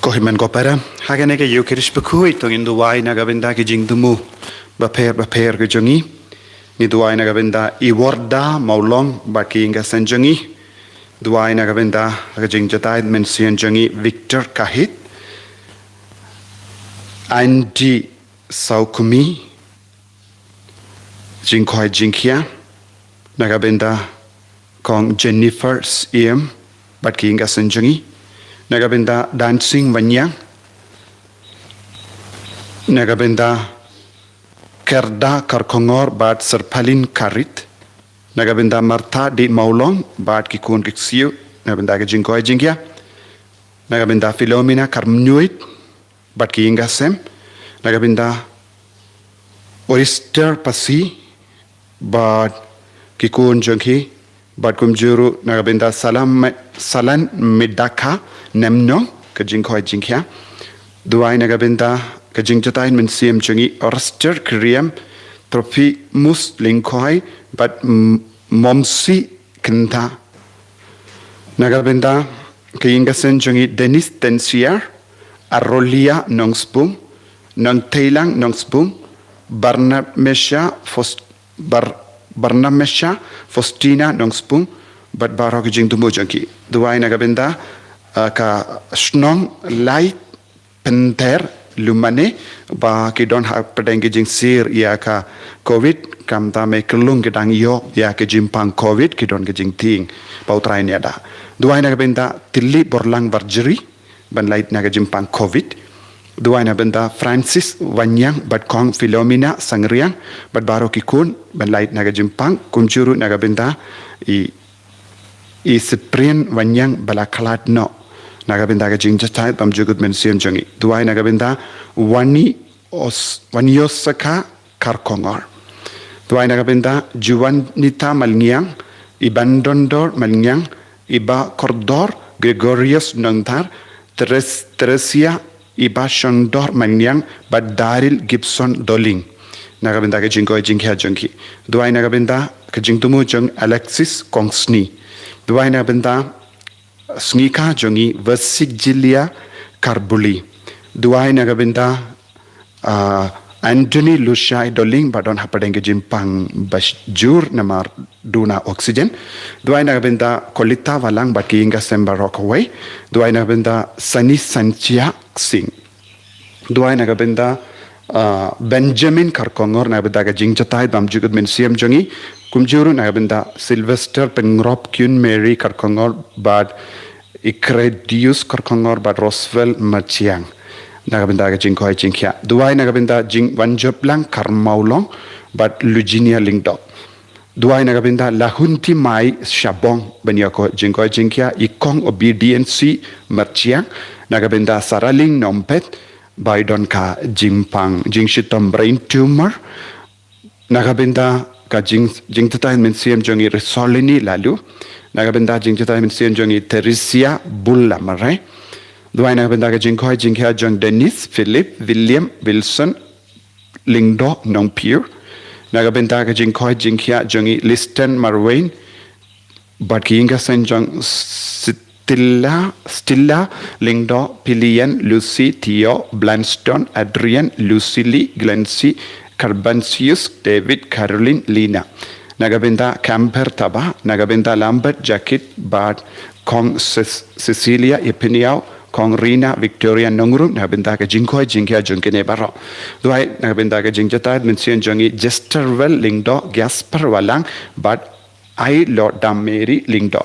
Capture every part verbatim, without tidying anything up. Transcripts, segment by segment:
Ko hynmen ko para, ha kane ka ïew ki riewkhuid to ngin duwai na ka bynta ki jingthmu bapher bapher ki jong ngi. Ngi duwai na ka bynta i Warda Mawlong bad ki ïing ki sem jong ngi. Duwai na ka bynta ka jingjahthait mynsiem jong ngi Victor Kahit, Andy Saukumi, jingkoit jingkhiah na ka bynta Kong Jennifer Siem bad ki ïing ki sem jong ngi. Na ka bynta Dancing Wanyang, na ka bynta Kerda Karkongor bad Serpalin Karit, na ka bynta Martha Di Mawlong bad ki khun ki ksiew, na ka bynta ka jingkoit jingkhiah. Na ka bynta Philomena Karmnuit bad ki ïing ki sem, na ka bynta Orister Pasi bad ki khun jong ki, bad kumjuh ruh na ka bynta Salam, Salan Medaka Nemnong, ka jingkoit jingkhiah. Duwai na ka bynta ka jingjahthait mynsiem jong ngi Orister Kriam, Trophimus Lyngkhoi bad M-, Momsi Kynta. Na ka bynta ki ïing ki sem jong ngi Dennis Tensiar, Arolia Nongspung, Nongteilang Nongspung, Barnabmesha Faust-, Bar-, Barnabmesha Faustina Nongspung bad baroh ki jingthmu jong ki. Duwai na ka bynta, ah, ka shnong Lai Pynter Lumane ba ki don hapdeng ki jingsir ïa ka covid, khamtam eh kyrlung ki dang ïoh ïa ka jingpang covid ki don ka jingtieng ba U Trai un ïada. Duwai na ka bynta Tilly Borlang Barjri ban lait na ka jingpang covid. Duwai na ka bynta Francis Wanyang bad Kong Philomena Sangriang bad baroh ki khun ban lait na ka jingpang, kumjuh ruh na ka bynta i i Cyprian Wanyang ba la khlad noh na ka bynta ka jingjahthait bymjukut mynsiem jong ngi. Duwai na ka bynta Wani Os-, Waniosaka Karkongor. Duwai na ka bynta Juanita Malngiang, i Bandondor Malngiang, i Bakordor Gregorius Nongthar, Teres-, Teresia i Bashondor Malngiang bad Daryl Gibson Doling. Na ka bynta ka jingkoit jingkhiah jong ki. Duwai na ka bynta ka jingthmu jong Alexis Kongsni. Duwai na ka bynta sngi ka jong ngi Virgilia Karbuli. Duwai na ka bynta, ah, Anthony Lushai Doling ba don hapdeng ka jingpang bajur namar duna oxygen. Duwai na ka bynta Kolita Walang bad ki ïing ki sem baroh kawei. Duwai na ka bynta Sani Sanchia Singh. Duwai na ka bynta, ah, Benjamin Karkongor na ka bynta ka jingjahthait bymjukut mynsiem jong ngi. Kumjuh ruh na ka bynta Sylvester Pyngrope, Queen Mary Karkongor bad Icredius Karkongor bad Roswell Marchiang. Na ka bynta ka jingkoit jingkhiah. Duwai na ka bynta Jingwanjoplang Karmawlong bad Luginia Lyngdoh. Duwai na ka bynta Lahunti Mai Shabong ban ïa ka jingkoit jingkhiah i Kong Obedience Marchiang. Na ka bynta Saraling Nompet ba i don ka jingpang jingshitom brain tumor. Na ka bynta ka jing, jingjahthait mynsiem jong i Risolini Lalu. Na ka bynta jingjahthait mynsiem jong i Theresia Bulla Marai. Duwai na ka bynta ka jingkoit jingkhiah jong Dennis, Philip, William, Wilson, Lyngdoh Nongpyur. Na ka bynta ka jingkoit jingkhiah jong i Listen Marwein bad ki ïing ki sem jong Stella, Stella Lyngdoh, Pilian, Lucy, Theo, Blanstone, Adrian, Lucily, Glency, Carbansius, David, Caroline, Lina. Na ka bynta Camper Taba, na ka bynta Lambert Jakit bad Kong Ces-, Cecilia Ipiniau, Kong Rina Victoria Nongrum, na ka bynta ka jingkoit jingkhiah jong kine baroh. Duwai na ka bynta ka jingjahthait mynsiem jong i Jesterwell Lyngdoh, Jasper Walang bad Ailot Dame Mary Lyngdoh.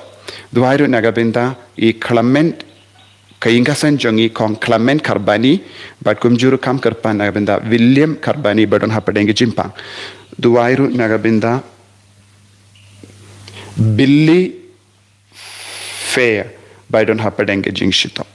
Duwai ruh na ka bynta i Clement, ka ïing ki sem jong i Kong Clement Karbani bad kumjuh ruh kam kyrpang na ka bynta William Karbani ba don hapdeng ka jingpang. Duwai ruh na ka bynta Billy Fair ba i don hapdeng ka jingshitom.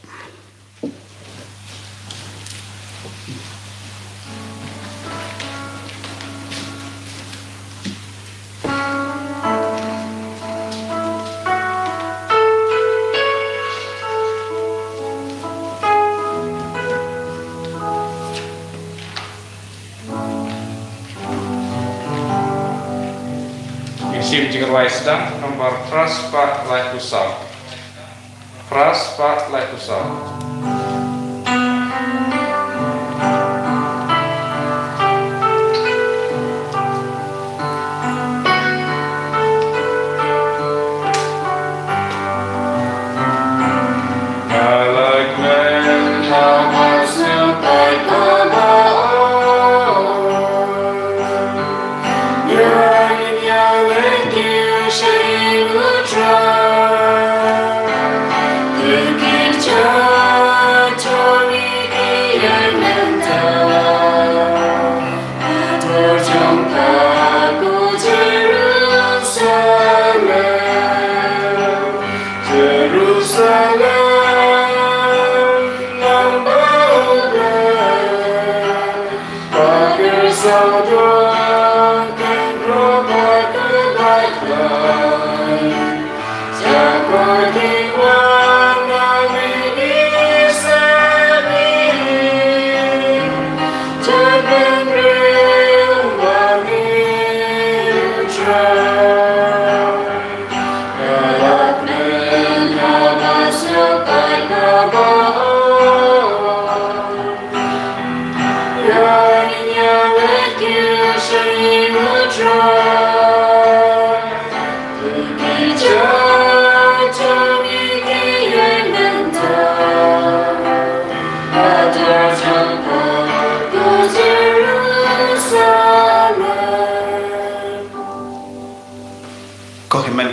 Mynsiem jingrwai sdang nombor phra spah laiphew saw. Phra spah laiphew saw.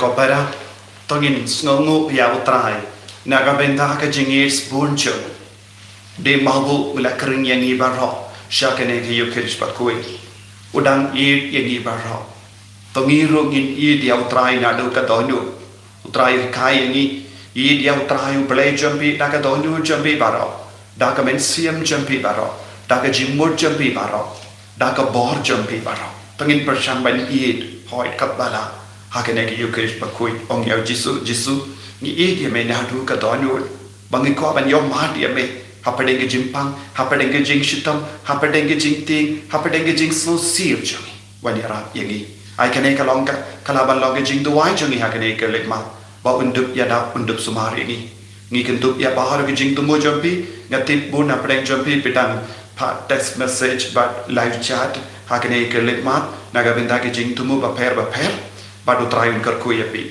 Ko para, to ngin sngewnguh ïa U Trai na ka bynta ka jingïeit sbun jong u. Dei ma u u la kren ïa ngi baroh sha kane ka Ïukharist bakhuid. U dang ïeit ïa ngi baroh. To ngi ruh ngin ïeit ïa U Trai naduh ka dohnud. U Trai u hikai ïa ngi, ïeit ïa U Trai U Blei jong phi da ka dohnud jong phi baroh, da ka mynsiem jong phi baroh, da ka jingmut jong phi baroh, da ka bor jong phi baroh. To ngin pyrshang ban ïeit hoi katba lah ha kane ka Ïukharist bakhuid. Ong ïa U Jisu, Jisu, ngi ïeit ïa me naduh ka dohnud, ba ngi kwah ban ïohmad ïa me hapdeng ka jingpang, hapdeng ka jingshitom, hapdeng ka jingtieng, hapdeng ka jingsngewsih jong ngi. Wan ïarap ïa ngi. Ai kane ka long ka, ka lah ban long ka jingduwai jong ngi ha kane ka khlieh maw, ba un dup ïada, un dup sumar ïa ngi. Ngi kyndup ïa baroh ki jingthmu jong phi. Nga tip bun hapdeng jong phi phi dang phah text message bad live chat ha kane ka khlieh maw na ka bynta ki jingthmu bapher bapher. Bad U Trai un kyrkhu ïa phi.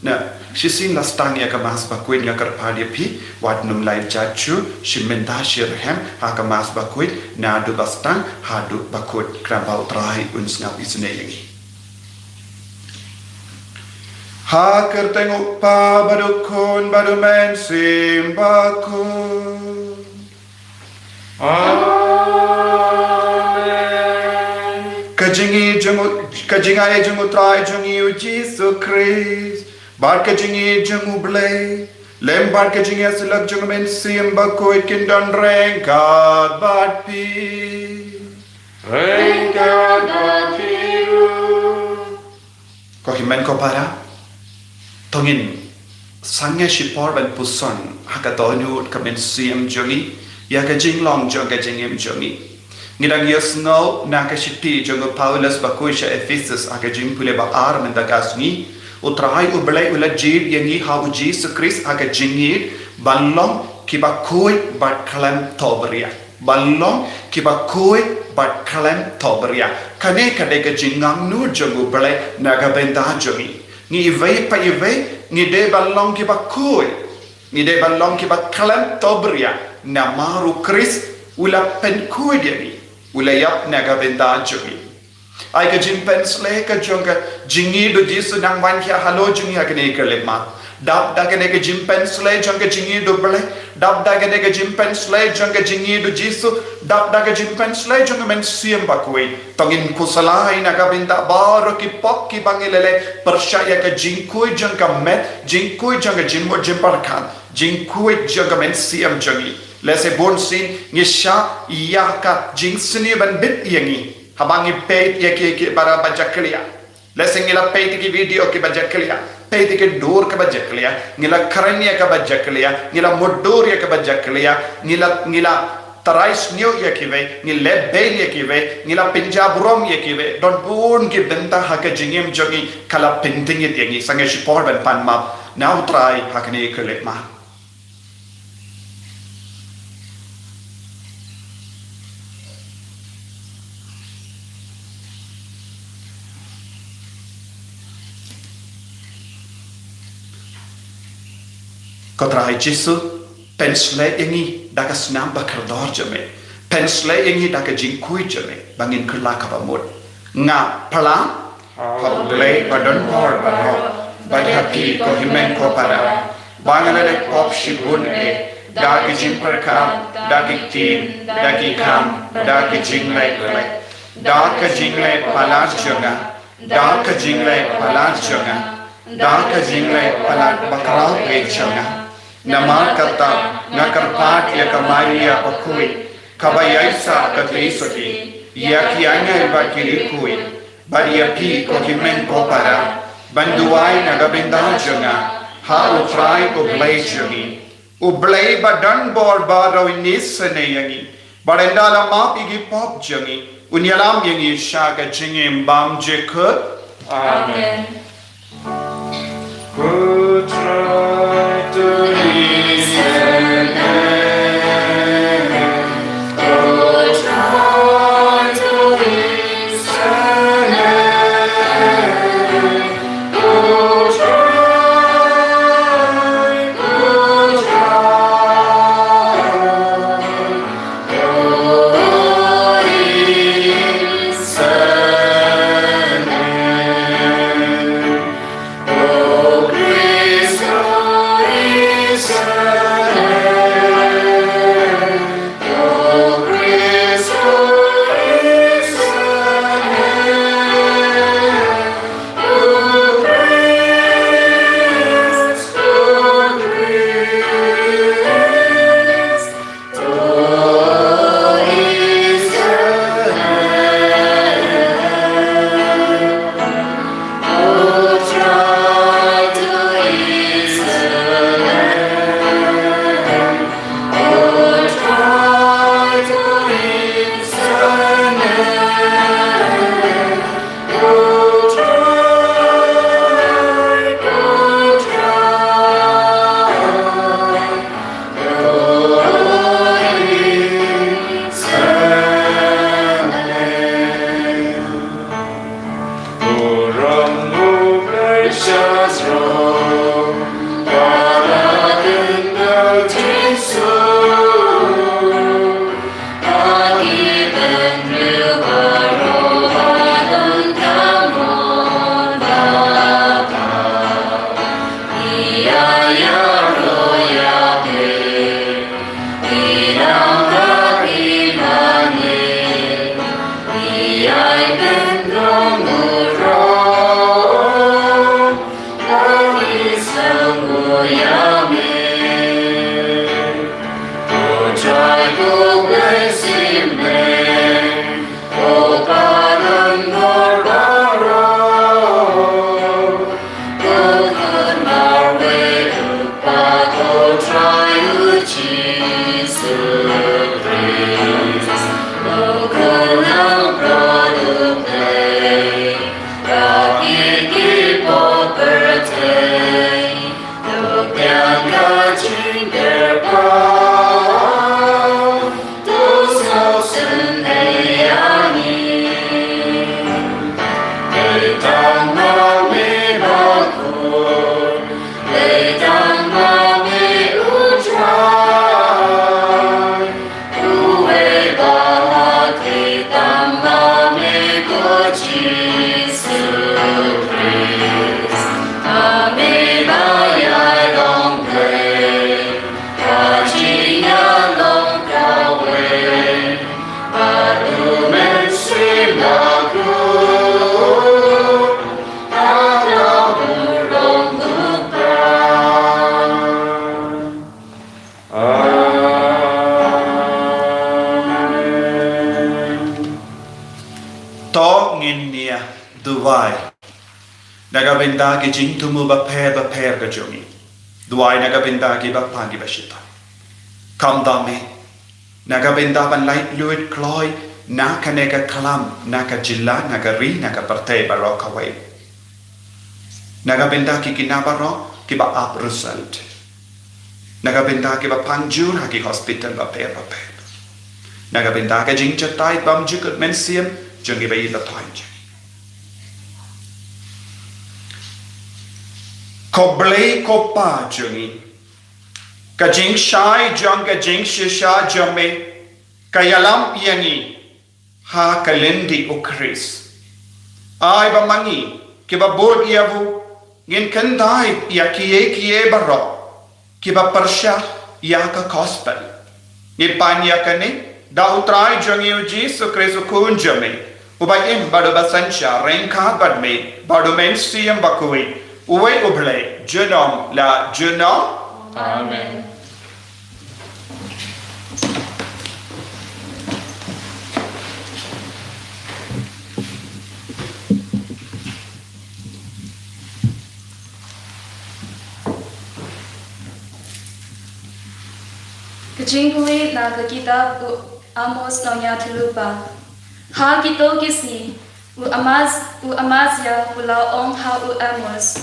Na shisien la sdang ïa ka Mass bakhuid, nga kyrpad ïa phi wat nym live chat shuh, shim bynta, shim rhem ha ka Mass bakhuid naduh ba sdang haduh ba kut. Kyrpad ba U Trai un sngap isynei ïa ngi. Ha ka kyrteng U Kpa bad U Khun bad U Mynsiem Bakhuid. Amen. Ka jingïeit jong U, ka jingaiei jong U Trai jong ngi U Jisu Khrist, bad ka jingïeit jong U Blei, lem bad ka jingïasyllok jong U Mynsiem Bakhuid kin don ryngkat bad phi. Ryngkat bad phi ruh. Ko hynmen ko para, to ngin sangeh shipor ban puson ha ka dohnud ka mynsiem jong ngi ïa ka jinglong jong ka jingim jong ngi. Ngi dang ïohsngew na ka shithi jong u Paulus bakhuid sha Ephesus ha ka jingpule ba ar mynta ka sngi. U Trai U Blei u la jied ïa ngi ha U Jisu Khrist ha ka jingïeit ban long kiba khuid bad khlem thohbria. Ban long kiba khuid bad khlem thohbria. Kane ka dei ka jingangnud jong U Blei na ka bynta jong ngi. Ngi iwei pa iwei ngi dei ban long kiba khuid. Ngi dei ban long kiba khlem thohbria namar U Khrist u la pynkhuid ïa ngi. U la ïap na ka bynta jong ngi. Ai ka jingpynshlei ka jong ka jingïeit U Jisu nang wan ha halor jong ngi ha kane ka khlieh maw. Dap da kane ka jingpynshlei jong ka jingïeit U Blei, dap da kane ka jingpynshlei jong ka jingïeit U Jisu, dap da ka jingpynshlei jong ka Mynsiem Bakhuid. To ngin khuslai na ka bynta baroh ki pop kiba ngi la leh pyrshah ïa ka jingkhuid jong ka met, jingkhuid jong ka jingmut jingpyrkhat, jingkhuid jong ka mynsiem jong ngi. Lehse bunsien ngi shah ïa ka jingsniew ban bit ïa ngi haba ngi peit ïa ki, ki para ba jakhlia. Lehse ngi la peit ïa ki video kiba jakhlia, peit ïa ki dur kaba jakhlia, ngi la kren ïa kaba jakhlia, ngi la mutdur ïa kaba jakhlia, ngi la, ngi la trai sniew ïa kiwei, ngi la beiñ ïa kiwei, ngi la pynjaw burom ïa kiwei. Don bun ki bynta ha ka jingim jong ngi ka la pynthikna ïa ngi. Sangeh shipor ban pan map na U Trai ha kane ka khlieh maw. Ko Trai Jisu, pynshlei ïa ngi da ka snam ba kordor jong me. Pynshlei ïa ngi da ka jingkhuid jong me ba ngin kylla kaba mut. Nga phla ha U Blei ba don bor baroh, bad ha phi ko hynmen ko para, ba nga la leh pop shibun eh, da ki jingpyrkhat, da ki ktien, da ki kam, da ki jingleh palat, da ka jingleh palat jong nga, da ka jingleh palat jong nga, da ka jingleh palat bakhraw eh jong nga. Namar kata nga kyrpad ïa ka Maria bakhuid, kaba ïaisah ka tei sotti ïa ki aiñguh bad ki riewkhuid, bad ïa phi ko hynmen ko para, ban duwai na ka bynta jong nga ha U Trai U Blei jong ngi. U Blei ba don bor baroh un isynei ïa ngi, bad ynda la map ïa ki pop jong ngi, un ïalam ïa ngi sha ka jingim bymjukut. Amen. Amen. To ngin nia duwai. Na ka bynta ki jingthmu bapher bapher ka jong ngi. Duwai na ka bynta ki bapang ki bashitom. Khamtam eh. Na ka bynta ban lait luid kloi na kane ka khlam, na ka jylla, na ka ri, na ka pyrthei baroh kawei. Na ka bynta ki khynnah baroh kiba ap result. Na ka bynta kiba pang jur ha ki hospital bapher bapher. Na ka bynta ka jingjatai bymjukut mynsiem jong kiba ïeit ba thoh jong ngi. Ko Blei ko Pa jong ngi. Ka jingshai jong ka jingshisha jong me ka ïalam ïa ngi ha ka lynti u Khrist. Ai ba ma ngi kiba bud ïa u ngin kyntait ïa kiei kiei baroh kiba pyrshah ïa ka gospel. Ngi pan ïa kane da u Trai jong ngi u Jisu Khrist u Khun jong me, uba im bad uba synshar ryngkat bad me bad u Mynsiem Bakhuid, uwei u Blei junom la junom. Amen. Ka jingpule na ka kitab u Amos nongïathuhlypa. Ha kito ki sngi, u Amaz-, u Amazia u la ong ha u Amos,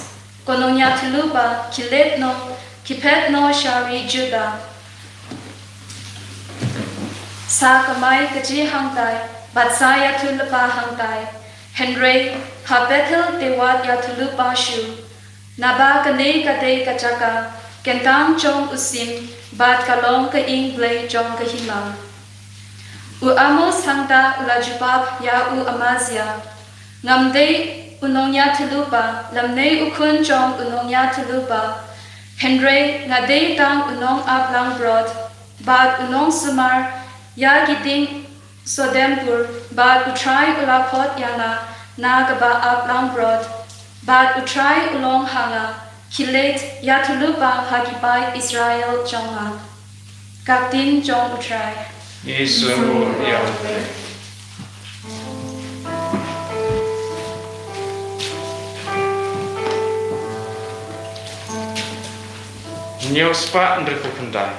ko nongïathuhlypa, khie leit noh, khie phet noh sha ri Judah. Sa kamai kajih hangtai, bad sa ïathuhlypa hangtai. Hynrei ha Bethel te wat ïathuhlypa shuh. Naba kane ka dei ka jaka kyntang jong u sim, bad ka long ka ing Blei jong ka hima. U Amos hangta u la jubab ïa u Amazia, ngam dei u nongïathuhlypa, lymne u khun jong u nongïathuhlypa. Hynrei nga dei tang u nongap langbrot bad u nongsumar ïa ki dieng Sodempur, bad u Trai u la khot ïa nga na kaba ap langbrot, bad u Trai u la ong ha nga, khie leit ïathuhlypa ha ki paid Israel jong nga. Ka ktien jong u Trai. Ngi sngewbha ïa u. Hynñiew spah hynriewphew khyndai.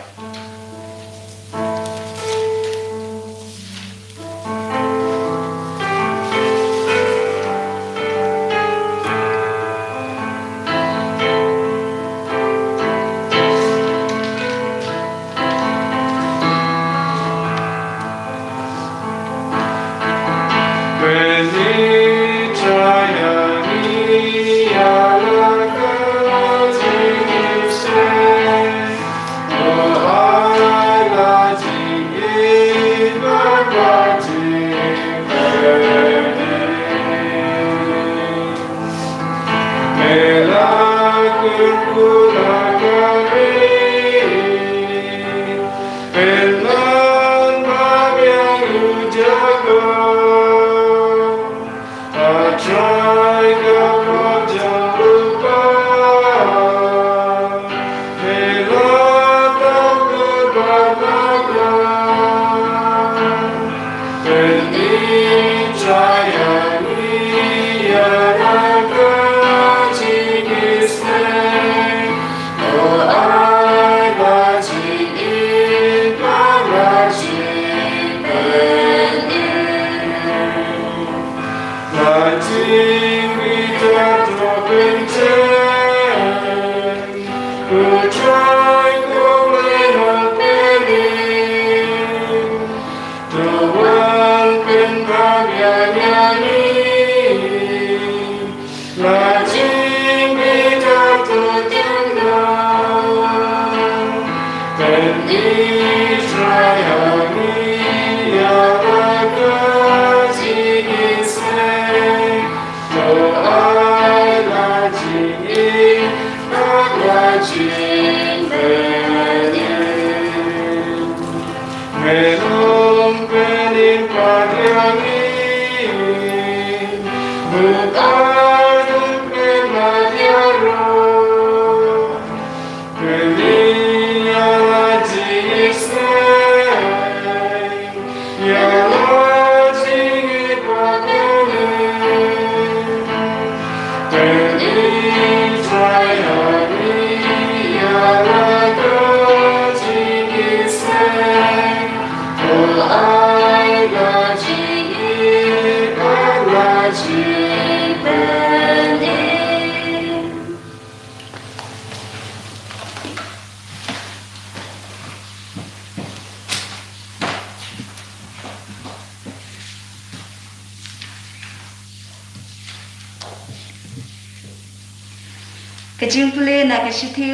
Ka jingpule na ka shithi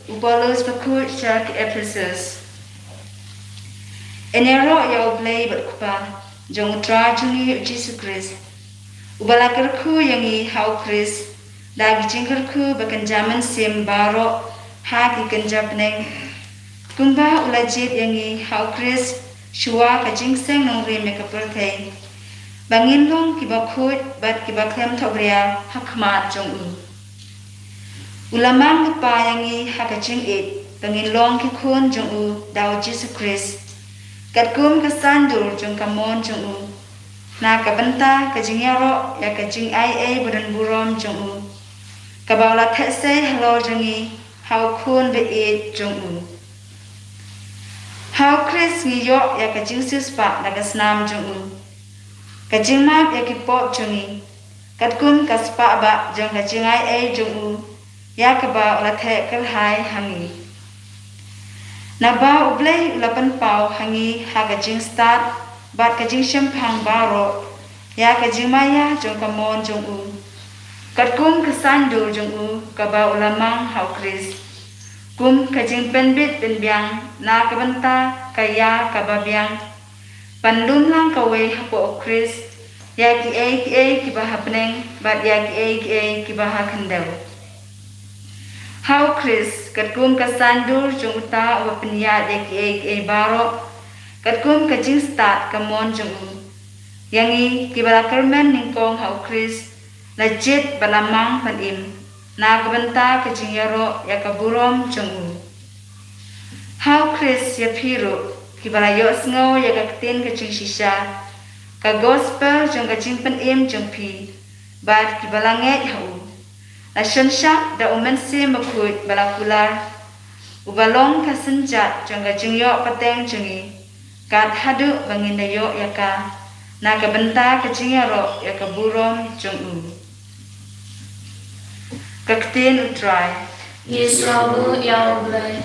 u Paulus bakhuid sha ki Ephesus. Yn ïaroh ïa U Blei bad U Kpa jong U Trai jong ngi U Jisu Khrist, uba la kyrkhu ïa ngi ha U Khrist da ki jingkyrkhu ba kynja mynsiem baroh ha ki kynja bneng, kumba u la jied ïa ngi ha U Khrist shuwa ka jingseng nongrim ïa ka pyrthei, ba ngin long kiba khuid bad kiba khlem thohbria ha khmat jong u. U la mang lypa ïa ngi ha ka jingïeit ba ngin long ki khun jong u da U Jisu Khrist, katkum ka saiñdur jong ka mon jong u, na ka bynta ka jingïaroh ïa ka jingai ei badonburom jong u, kaba u la theh sei halor jong ngi ha U Khun ba ïeit jong u. Ha U Khrist ngi ïoh ïa ka jingsiewspah na ka snam jong u, ka jingmap ïa ki pop jong ngi, katkum ka spah bah jong ka jingai ei jong u, ïa kaba u la theh kyrhai ha ngi. Naba U Blei u la pynpaw ha ngi ha ka jingstad bad ka jingshemphang baroh ïa ka jingmaïa jong ka mon jong u, katkum ka saiñdur jong u kaba u la mang ha U Khrist, kum ka jingpynbit pynbiang na ka bynta ka ïa kaba biang, ban lum lang kawei hapoh U Khrist ïa kiei kiei kiba ha bneng bad ïa kiei kiei kiba ha khyndew. Ha U Khrist, katkum ka saiñdur jong uta uba pynïaid ïa kiei kiei baroh, katkum ka jingstad ka mon jong u, ïa ngi kiba la kyrmen nyngkong ha U Khrist, la jied bad la mang ban im na ka bynta ka jingïaroh ïa ka burom jong u. Ha U Khrist ïa phi ruh kiba la ïohsngew ïa ka ktien ka jingshisha, ka gospel jong ka jingpynim jong phi, bad kiba la ngeit ha u, la shon shah da U Mynsiem Bakhuid ba la kular, uba long ka synjat jong ka jingïoh pateng jong ngi, kat haduh ba ngin da ïoh ïa ka na ka bynta ka jingïaroh ïa ka burom jong u. Ka ktien U Trai. Ngi sngewbha ïa U Blei.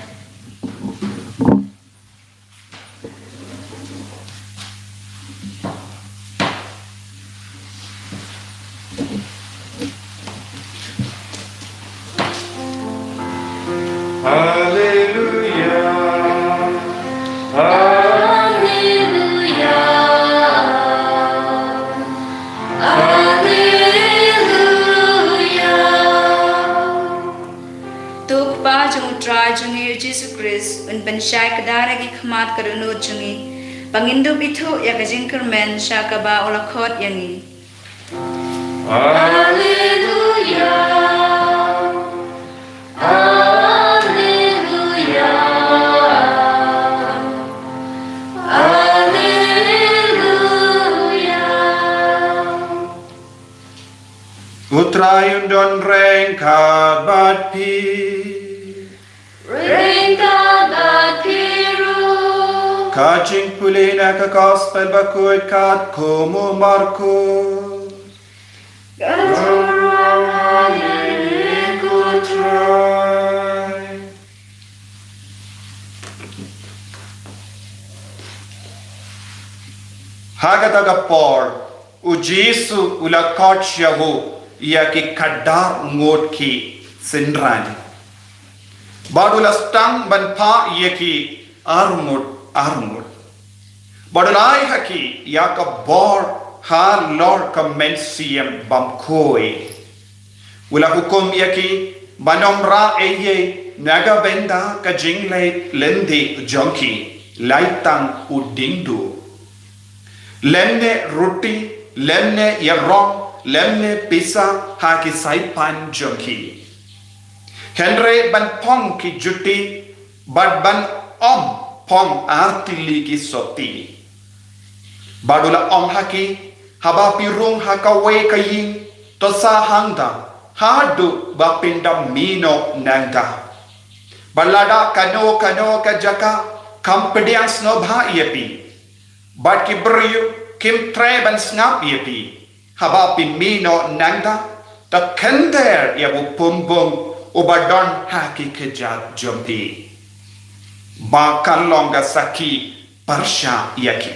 Haleluya. Haleluya. Haleluya. To U Kpa jong U Trai jong ngi U Jisu Khrist un pynshai kdar ïa ki khmat ka dohnud jong ngi, ba ngin dup ithuh ïa ka jingkyrmen sha kaba u la khot ïa ngi. Haleluya. Haleluya. Haleluya. U Trai un don ryngkat bad phi. Ryngkat bad phi ruh. Ka jingpule na ka gospel bakhuid katkum u Markus. Ka ruang ha ïing ko Trai. Ha kata ka por, U Jisu u la khot shaphang ïa ki khadar ngut ki synran, bad u la sdang ban phah ïa ki ar ngut ar ngut, bad u la ai ha ki ïa ka bor halor ka mynsiem bymkhuid. U la hukum ïa ki ban ym rah ei ei na ka bynta ka jingleit lynti jong ki, lait tang u dieng duh, lymne ruti, lymne ïarong, lymne pisa ha ki saipan jong ki. Hynrei ban phong ki juti, bad ban ym phong ar tylli ki sotti. Bad u la ong ha ki, haba phi rung ha kawei ka ïing, to sah hangta haduh ba phin da mih noh nangta. Bad lada kano kano ka jaka kam pdiang sngewbha ïa phi, bad ki briew kim treh ban sngap ïa phi, haba phi mih noh nangta, to khyndiat ïa u pumbung uba don ha ki kjat jong phi, ba kan long ka sakhi pyrshah ïa ki.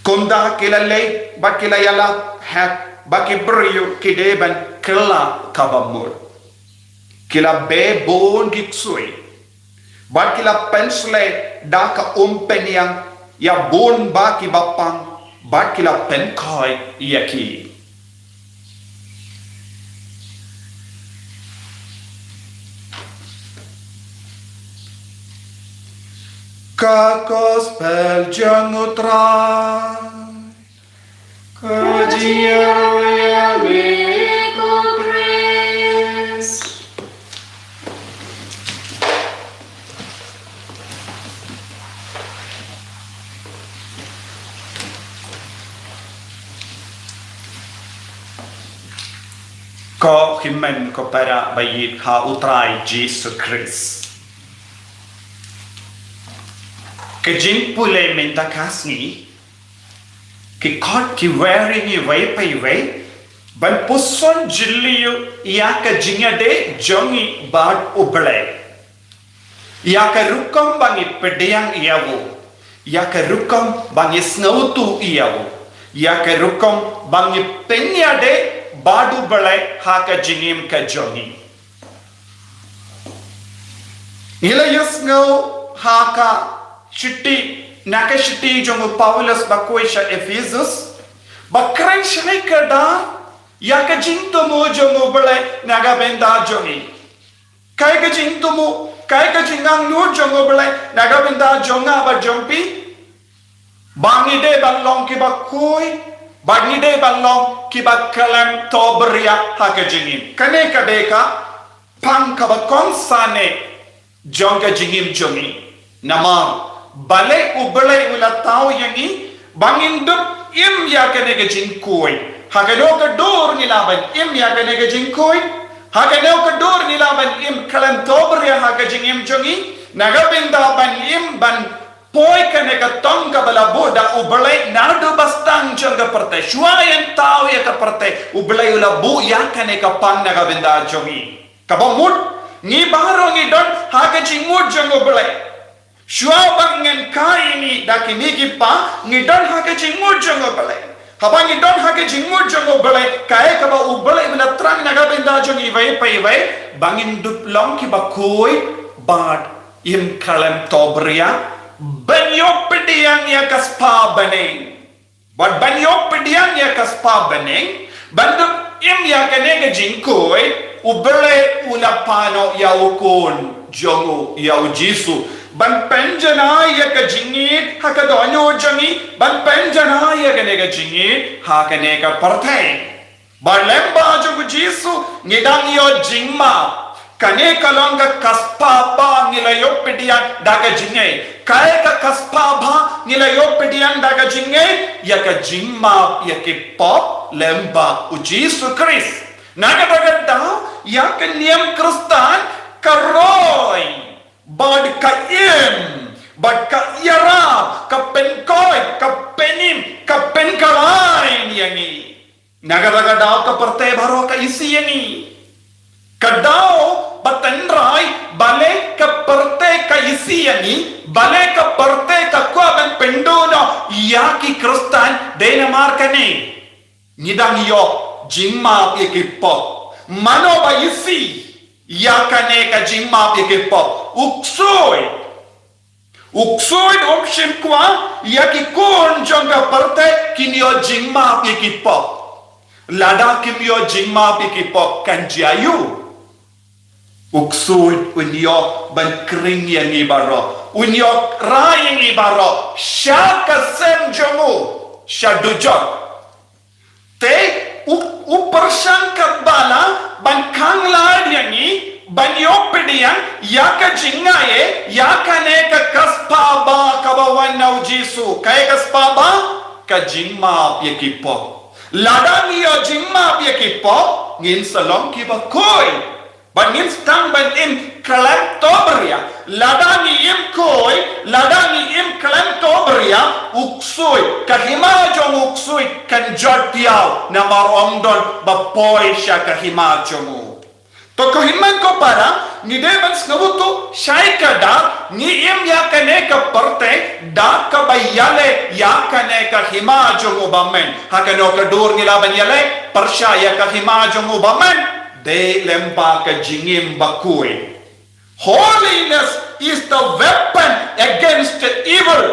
Kumta ki la leit bad ki la ïalap hep ba ki briew ki dei ban kylla kaba mut. ki la beh bun ki ksuid, bad ki la pynshlei da ka um pynïang ïa bun ba ki bapang, bad ki la pynkhoi ïa ki. Ka Gospel jong U Trai. Ka jingïarap ïa me ko Khrist. Ko hynmen ko para ba ïeit ha U Trai Jisu Khrist. Ka jingpule mynta ka sngi, ki khot ki wer ïa ngi iwei pa iwei ban puson jylliew ïa ka jingïadei jong ngi bad U Blei. Ïa ka rukom ba ngi pdiang ïa u, ïa ka rukom ba ngi sngewthuh ïa u, ïa ka rukom ba ngi pynïadei bad U Blei ha ka jingim ka jong ngi. Ngi la ïohsngew ha ka shithi, na ka shithi jong u Paulus ba khuid sha Ephesus, ba kren shai kyrdan ïa ka jingthmu jong U Blei na ka bynta jong ngi. Kaei ka jingthmu, kaei ka jingangnud jong U Blei na ka bynta jong nga bad jong phi? Ba ngi dei ban long kiba khuid, ba ngi dei ban long kiba khlem tohbria ha ka jingim. Kane ka dei ka pang kaba kongsan eh jong ka jingim jong ngi. Namar balei U Blei u la thaw ïa ngi ba ngin dup im ïa kane ka jingkhuid? Ha kano ka dur ngi lah ban im ïa kane ka jingkhuid? Ha kano ka dur ngi lah ban im khlem tohbria ha ka jingim jong ngi? Na ka bynta ban im ban poi kane ka thong kaba la buh da U Blei naduh ba sdang jong ka pyrthei. Shuwa ban thaw ïa ka pyrthei, U Blei u la buh ïa kane ka pang na ka bynta jong ngi. Kaba mut, ngi baroh ngi don ha ka jingmut jong U Blei. Shuwa ba ngin kai ngi da kine ki pa, ngi don ha ka jingmut jong U Blei. Haba ngi don ha ka jingmut jong U Blei, kaei kaba U Blei u la thrang na ka bynta jong ngi iwei pa iwei, ba ngin dup long kiba khuid bad im khlem tohbria, ban ïoh pdiang ïa ka spah bneng. Bad ban ïoh pdiang ïa ka spah bneng, ban dup im ïa kane ka jingkhuid, U Blei u la pan noh ïa u khun jong u, ïa u Jisu, ban pynjanai ïa ka jingïeit ha ka dohnud jong ngi, ban pynjanai ïa kane ka jingïeit ha kane ka pyrthei. Bad lyngba jong u Jisu ngi dang ïoh jingmap. Kane ka long ka spah ba ngi la ïoh pdiang da ka jingngeit. Kaei ka spah ba ngi la ïoh pdiang da ka jingngeit? Ïa ka jingmap ïa ki pop lyngba u Jisu Khrist. Na kata ka daw, ïa ka niam Khristan ka roi bad ka im bad ka ïarap, ka pynkhuid, ka pynim, ka pynkhlaiñ ïa ngi. Na kata ka daw ka pyrthei baroh ka isih ïa ngi. Ka daw ba tynrai, balei ka pyrthei ka isih ïa ngi, balei ka pyrthei ka kwah ban pynduh noh ïa ki Khristan, dei namar kane. Ngi dang ïoh jingmap ïa ki pop. Mano ba isih ïa kane ka jingmap ïa ki pop? U ksuid. U ksuid um shym kwah ïa ki khun jong ka pyrthei kin ïoh jingmap ïa ki pop. Lada kim ïoh jingmap ïa ki pop kan jia aïu? U ksuid un ïoh ban khring ïa ngi baroh. Un ïoh rai ïa ngi baroh sha ka sem jong u, sha dujok. Te u, u pyrshang katba lah ban khang lad ïa ngi ban ïoh pdiang ïa ka jingngaei, ïa kane ka spah ba kaba wan na u Jisu. Kaei ka spah ba? Ka jingmap ïa ki pop. Lada ngi ïoh jingmap ïa ki pop, ngin sa long kiba khuid. Bad ngin sdang ban im khlem tohbria. Lada ngi im khuid, lada ngi im khlem tohbria, u ksuid, ka hima jong u ksuid kan jot thiaw, namar ym don ba poi sha ka hima jong u. To ko hynmen ko para, ngi dei ban sngewthuh shai kyrdan, ngi im ïa kane ka pyrthei da kaba ïaleh ïa kane ka hima jong u bymmen. Ha kano ka dur ngi lah ban ïaleh pyrshah ïa ka hima jong u bymmen? Dei lyngba ka jingim bakhuid. Holiness is the weapon against evil.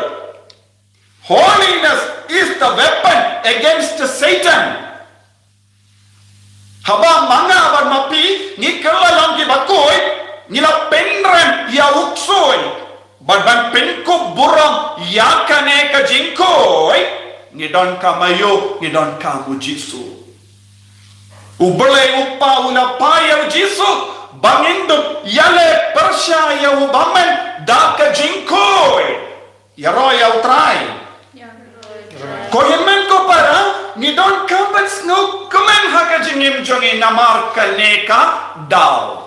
Holiness is the weapon against Satan. Haba ma nga bad ma phi ngi kylla long ki bakhuid, ngi la pynrem ïa u ksuid. Bad ban pynkup burom ïa kane ka jingkhuid, ngi donkam aïu? Ngi donkam u Jisu. U Blei u Kpa u la phah ïa u Jisu ba ngin dup ïaleh pyrshah ïa u bymman da ka jingkhuid. Ïaroh ïa u Trai. Ko hynmen ko para, ngi donkam ban sngewkmen ha ka jingim jong ngi namar kane ka daw.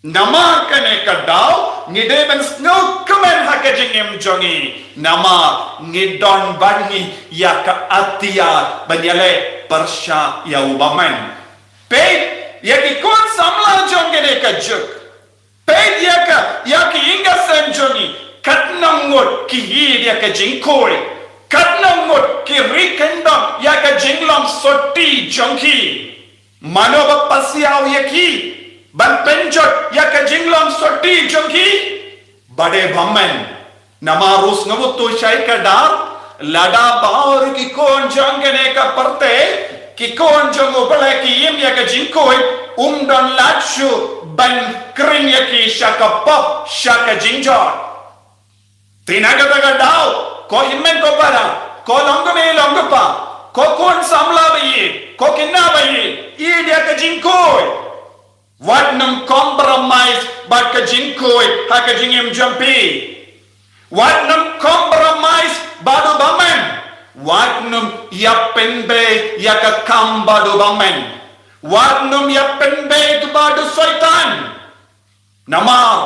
Namar kane ka daw, ngi dei ban sngewkmen ha ka jingim jong ngi. Namar ngi don bad ngi ïa ka atiar ban ïaleh pyrshah ïa u bymman. Peit ïa ki khun samla jong kane ka juk. Peit ïa ka, ïa ki ïing ki sem jong ngi, katno ngut ki ïeid ïa ka jingkhuid, katno ngut ki ri kyndong ïa ka jinglong sotti jong ki. Mano ba pasiaw ïa ki ban pynjot ïa ka jinglong sotti jong ki? Ba dei bymman. Namar u sngewthuh shai kdar, lada baroh ki khun jong kane ka pyrthei, ki khun jong u Blei ki im ïa ka jingkhuid, um don lad shuh ban kren ïa ki sha ka pop, sha ka jingjot. Te na kata ka daw, ko hynmen ko para, ko long kmie long kpa, ko khun samla ba ïeit, ko khynnah ba ïeit, ïeid ïa ka jingkhuid. Wat nym compromise bad ka jingkhuid ha ka jingim jong phi. Wat nym compromise bad u bymman. Wat nym ïa pynbeit ïa ka kam bad u bymman. Wat nym ïa pynbeit bad u Soitan. Namar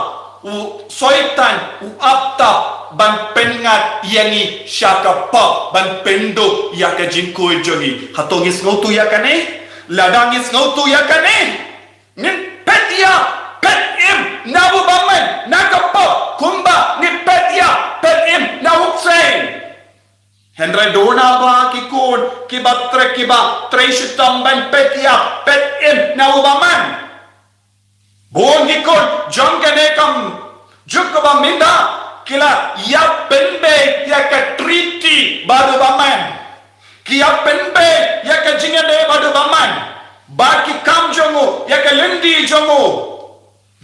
u Soitan u ap tap ban pynngat ïa ngi sha ka pop, ban pynduh ïa ka jingkhuid jong ngi. Hato ngi sngewthuh ïa kane? Lada ngi sngewthuh ïa kane, ngin peit ïa, peit im na u bymman, na ka pop, kumba ngi peit ïa, peit im na u bseiñ. Hynrei duna ba ki khun kiba trei, kiba trei shitom ban peit ïa, peit im na u bymman. Bun ki khun jong kane ka juk kaba mynta ki la ïa pynbeit ïa ka treaty bad u bymman. Ki ïa pynbeit ïa ka jingïadei bad u bymman, bad ki kam jong u, ïa ka lynti jong u.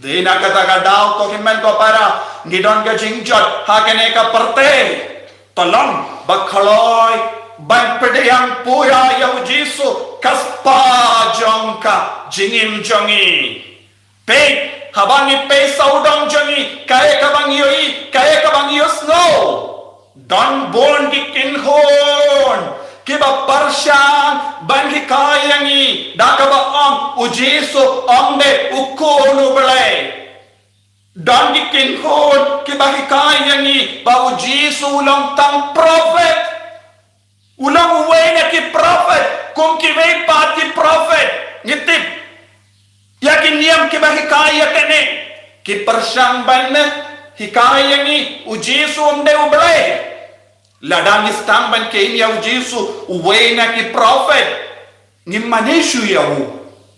Dei na kata ka daw, ko hynmen ko para, ngi don ka jingjot ha kane ka pyrthei. To long ba khlaiñ ban pdiang pura ïa u Jisu, ka spah jong ka jingim jong ngi. Peit, haba ngi pei sawdong jong ngi, kaei kaba ngi ïohi, kaei kaba ngi ïohsngew. Don bun ki kynhun kiba pyrshang ban hikai ïa ngi da kaba ong u Jisu um dei u Khun u Blei. Don ki kynhun kiba hikai ïa ngi ba u Jisu u long tang prophet. U long uwei na ki prophet, kum kiwei pat ki prophet. Ngi tip ïa ki niam kiba hikai ïa kane. Ki pyrshang ban hikai ïa ngi u Jisu um dei u Blei. Lada ngi sdang ban kheiñ ïa u Jisu uwei na ki prophet, ngim mane shuh ïa u.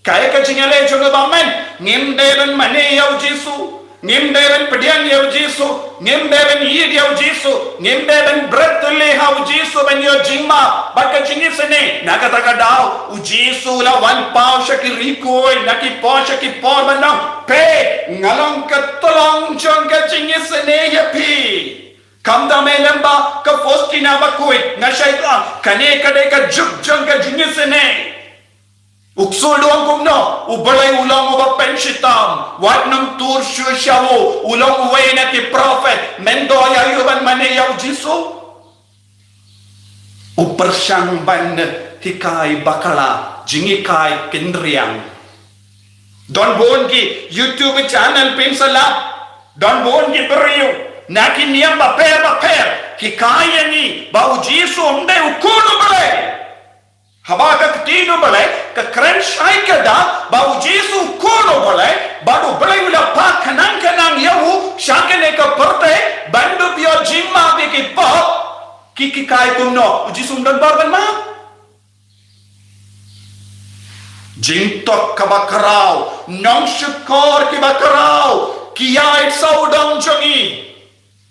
Kaei ka jingïaleh jong u bymman? Ngim dei ban mane ïa u Jisu. Ngim dei ban pdiang ïa u Jisu. Ngim dei ban ïeid ïa u Jisu. Ngim dei ban bret leh ha u Jisu ban ïoh jingmap bad ka jingisynei. Na kata ka daw u Jisu u la wan paw sha ki ri khuid, na ki por sha ki por ban ong, peit, nga long ka tyllong jong ka jingisynei ïa phi. Khamtam eh lyngba ka Faustina bakhuid, nga shait ba kane ka dei ka juk jong ka jingisynei. U ksul u ong kumno? U Blei u long uba pynshitom. Wat nym tur shuh sha u. U long uwei na ki prophet. Men to ïa u ban mane ïa u Jisu. U pyrshang ban hikai bakla, jinghikai kynriang. Don bun ki YouTube channel, phin sa lap. Don bun ki briew na ki niam bapher bapher ki hikai ïa ngi ba u Jisu um dei u Khun u Blei. Haba ka ktien u Blei ka kren shai kdar ba u Jisu u Khun u Blei, bad u Blei u la phah khnang khnang ïa u sha kane ka pyrthei ban dup ïoh jingmap ïa ki pop. Ki hikai kumno? U Jisu um don bor ban map. Jingtok kaba khraw, nongshukor kiba khraw, ki ïaid sawdong jong ngi.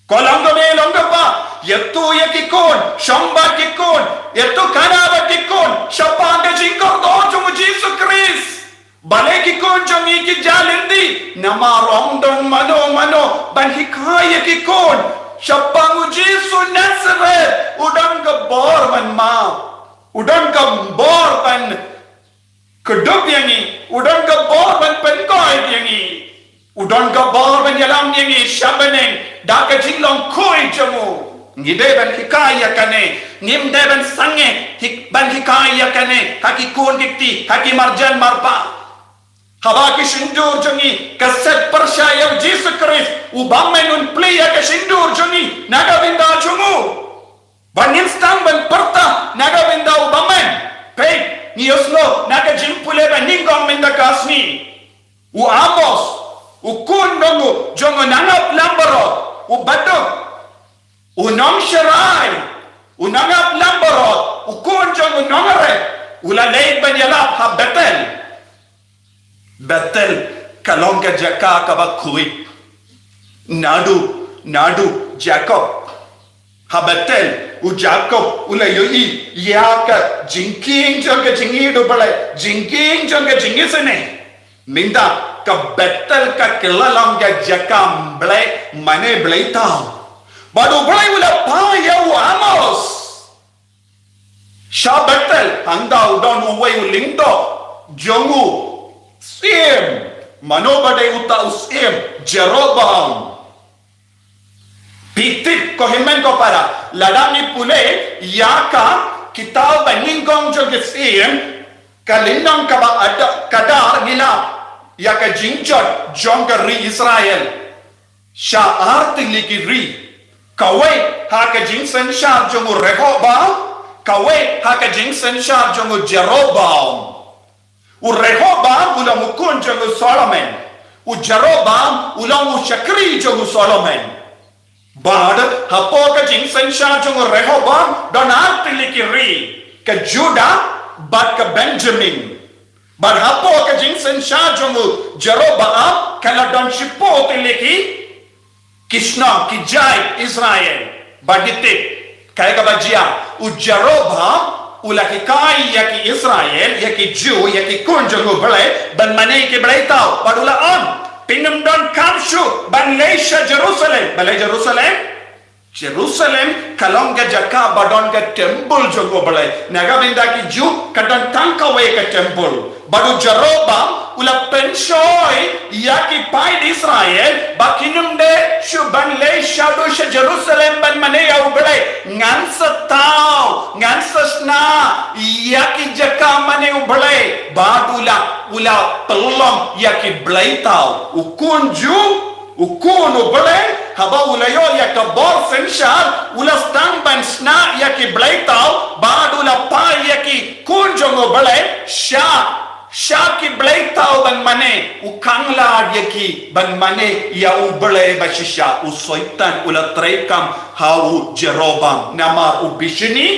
Ko long kmie long kpa, ïathuh ïa ki khun, shong bad ki khun, ïathuh khana bad ki khun shaphang ka jingkordor jong u Jisu Khrist. Balei ki khun jong ngi ki jia lynti? Namar ym don mano mano ban hikai ïa ki khun shaphang u Jisu Nazareth. U don ka bor ban map, u don ka bor ban kdup ïa ngi, u don ka bor ban pynkoit ïa ngi, u don ka bor ban ïalam ïa ngi sha bneng da ka jinglong khuid jong u. Ngi dei ban hikai ïa kane, ngim dei ban sangeh hi- ban hikai ïa kane ha ki khun ki kti, ha ki marjan marpa. Haba ki shyntur jong ngi ka set pyrshah ïa u Jisu Khrist, u bymman un plie ïa ka shyntur jong ngi na ka bynta jong u. Ba ngin sdang ban pyrta na ka bynta u bymman. Peit, ngi ïohsngew na ka jingpule ba nyngkong mynta ka sngi, u Amos, u khun jong u, jong u nongap langbrot, u baduk, u nongsharai, u nongap langbrot, u khun jong u nongrep, u la leit ban ïalap ha Bethel. Bethel ka long ka jaka kaba khuid. Naduh, naduh Jakob. Ha Bethel, u Jakob u la ïohi ïa ka jingkieng jong ka jingïeit u Blei, jingkieng jong ka jingisynei. Mynta ka Bethel ka kylla long ka jaka Blei, mane bleithaw. Bad u Blei u la phah ïa u Amos sha Bethel, hangta u don uwei u lyngdoh jong u syiem. Mano ba dei uta u syiem? Jeroboam. Phi tip ko hynmen ko para, lada ngi pule ïa ka kitab ba nyngkong jong ki Syiem, ka lynnong kaba ad- khadar ngi la ïa ka jingjot jong ka ri Israel sha ar tylli ki ri. Kawei ha ka jingsynshar jong u Rehoboam, kawei ha ka jingsynshar jong u Jeroboam. U Rehoboam u long u khun jong u Solomon. U Jeroboam u long u shakri jong u Solomon. Bad hapoh ka jingsynshar jong u Rehoboam don ar tylli ki ri, ka Judah bad ka Benjamin. Bad hapoh ka jingsynshar jong u Jeroboam ka la don shiphew tylli ki ki shnong, ki jait Israel. Bad ngi tip kaei kaba jia, u Jeroboam u la hikai ïa ki Israel, ïa ki Jiw, ïa ki khun jong u Blei ban mane ki bleithaw. Bad u la ong, phin ym donkam shuh ban leit sha Jerusalem. Balei Jerusalem? Jerusalem ka long ka jaka ba don ka temple jong u Blei. Na ka bynta ki Jiw ka don tang kawei ka temple. Bad u Jeroboam u la pynshoi ïa ki paid Israel ba kin ym dei shuh ban leit shaduh sha Jerusalem ban mane ïa u Blei. Ngan sa thaw, ngan sa shna ïa ki jaka mane u Blei. Bad u la, u la pynlong ïa ki bleithaw. U khun Jiw, u khun u Blei, haba u la ïoh ïa ka bor synshar, u la sdang ban shna ïa ki bleithaw, bad u la phah ïa ki khun jong u Blei sha, sha ki bleithaw ban mane. U khanglad ïa ki ban mane ïa u Blei ba shisha. U Soitan u la treikam ha u Jeroboam namar u bishni.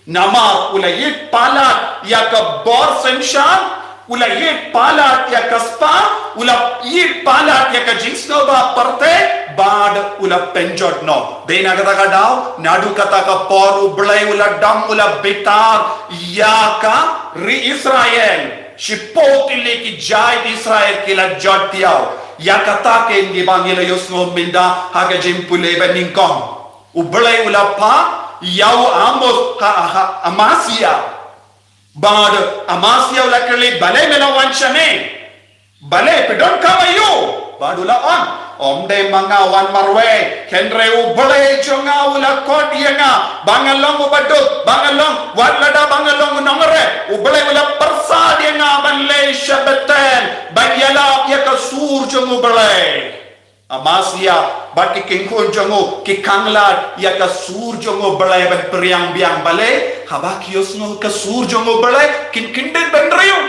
Namar u la ïit palat ïa ka bor synshar, u la ïit palat ïa ka spah, u la ïit palat ïa ka jingsngewbha pyrthei, bad u la pynjot noh. Dei na kata ka daw, naduh kata ka por u Blei u la dam, u la bitar ïa ka ri Israel. Shiphew tylli ki jait Israel ki la jot thiaw. Ïa kata keiñ ngi ba ngi la ïohsngew mynta ha ka jingpule ba nyngkong. U Blei u la phah ïa u Amos ha, ha Amasia. Bad Amasia u la kylli, balei me la wan shane? Balei, phi donkam aïu? Bad u la ong, ym dei ma nga wan marwei, hynrei u Blei jong nga u la khot ïa nga ba nga long u baduk, ba nga long, wat lada ba nga long u nongrep, u Blei u la pyrsad ïa nga ban leit sha Bethel ban ïalap ïa ka sur jong u Blei. Amasia bad ki kynkhun jong u ki khanglad ïa ka sur jong u Blei ban pyrshang biang. Balei? Haba ki ïohsngew ka sur jong u Blei kin kyndit bynriew,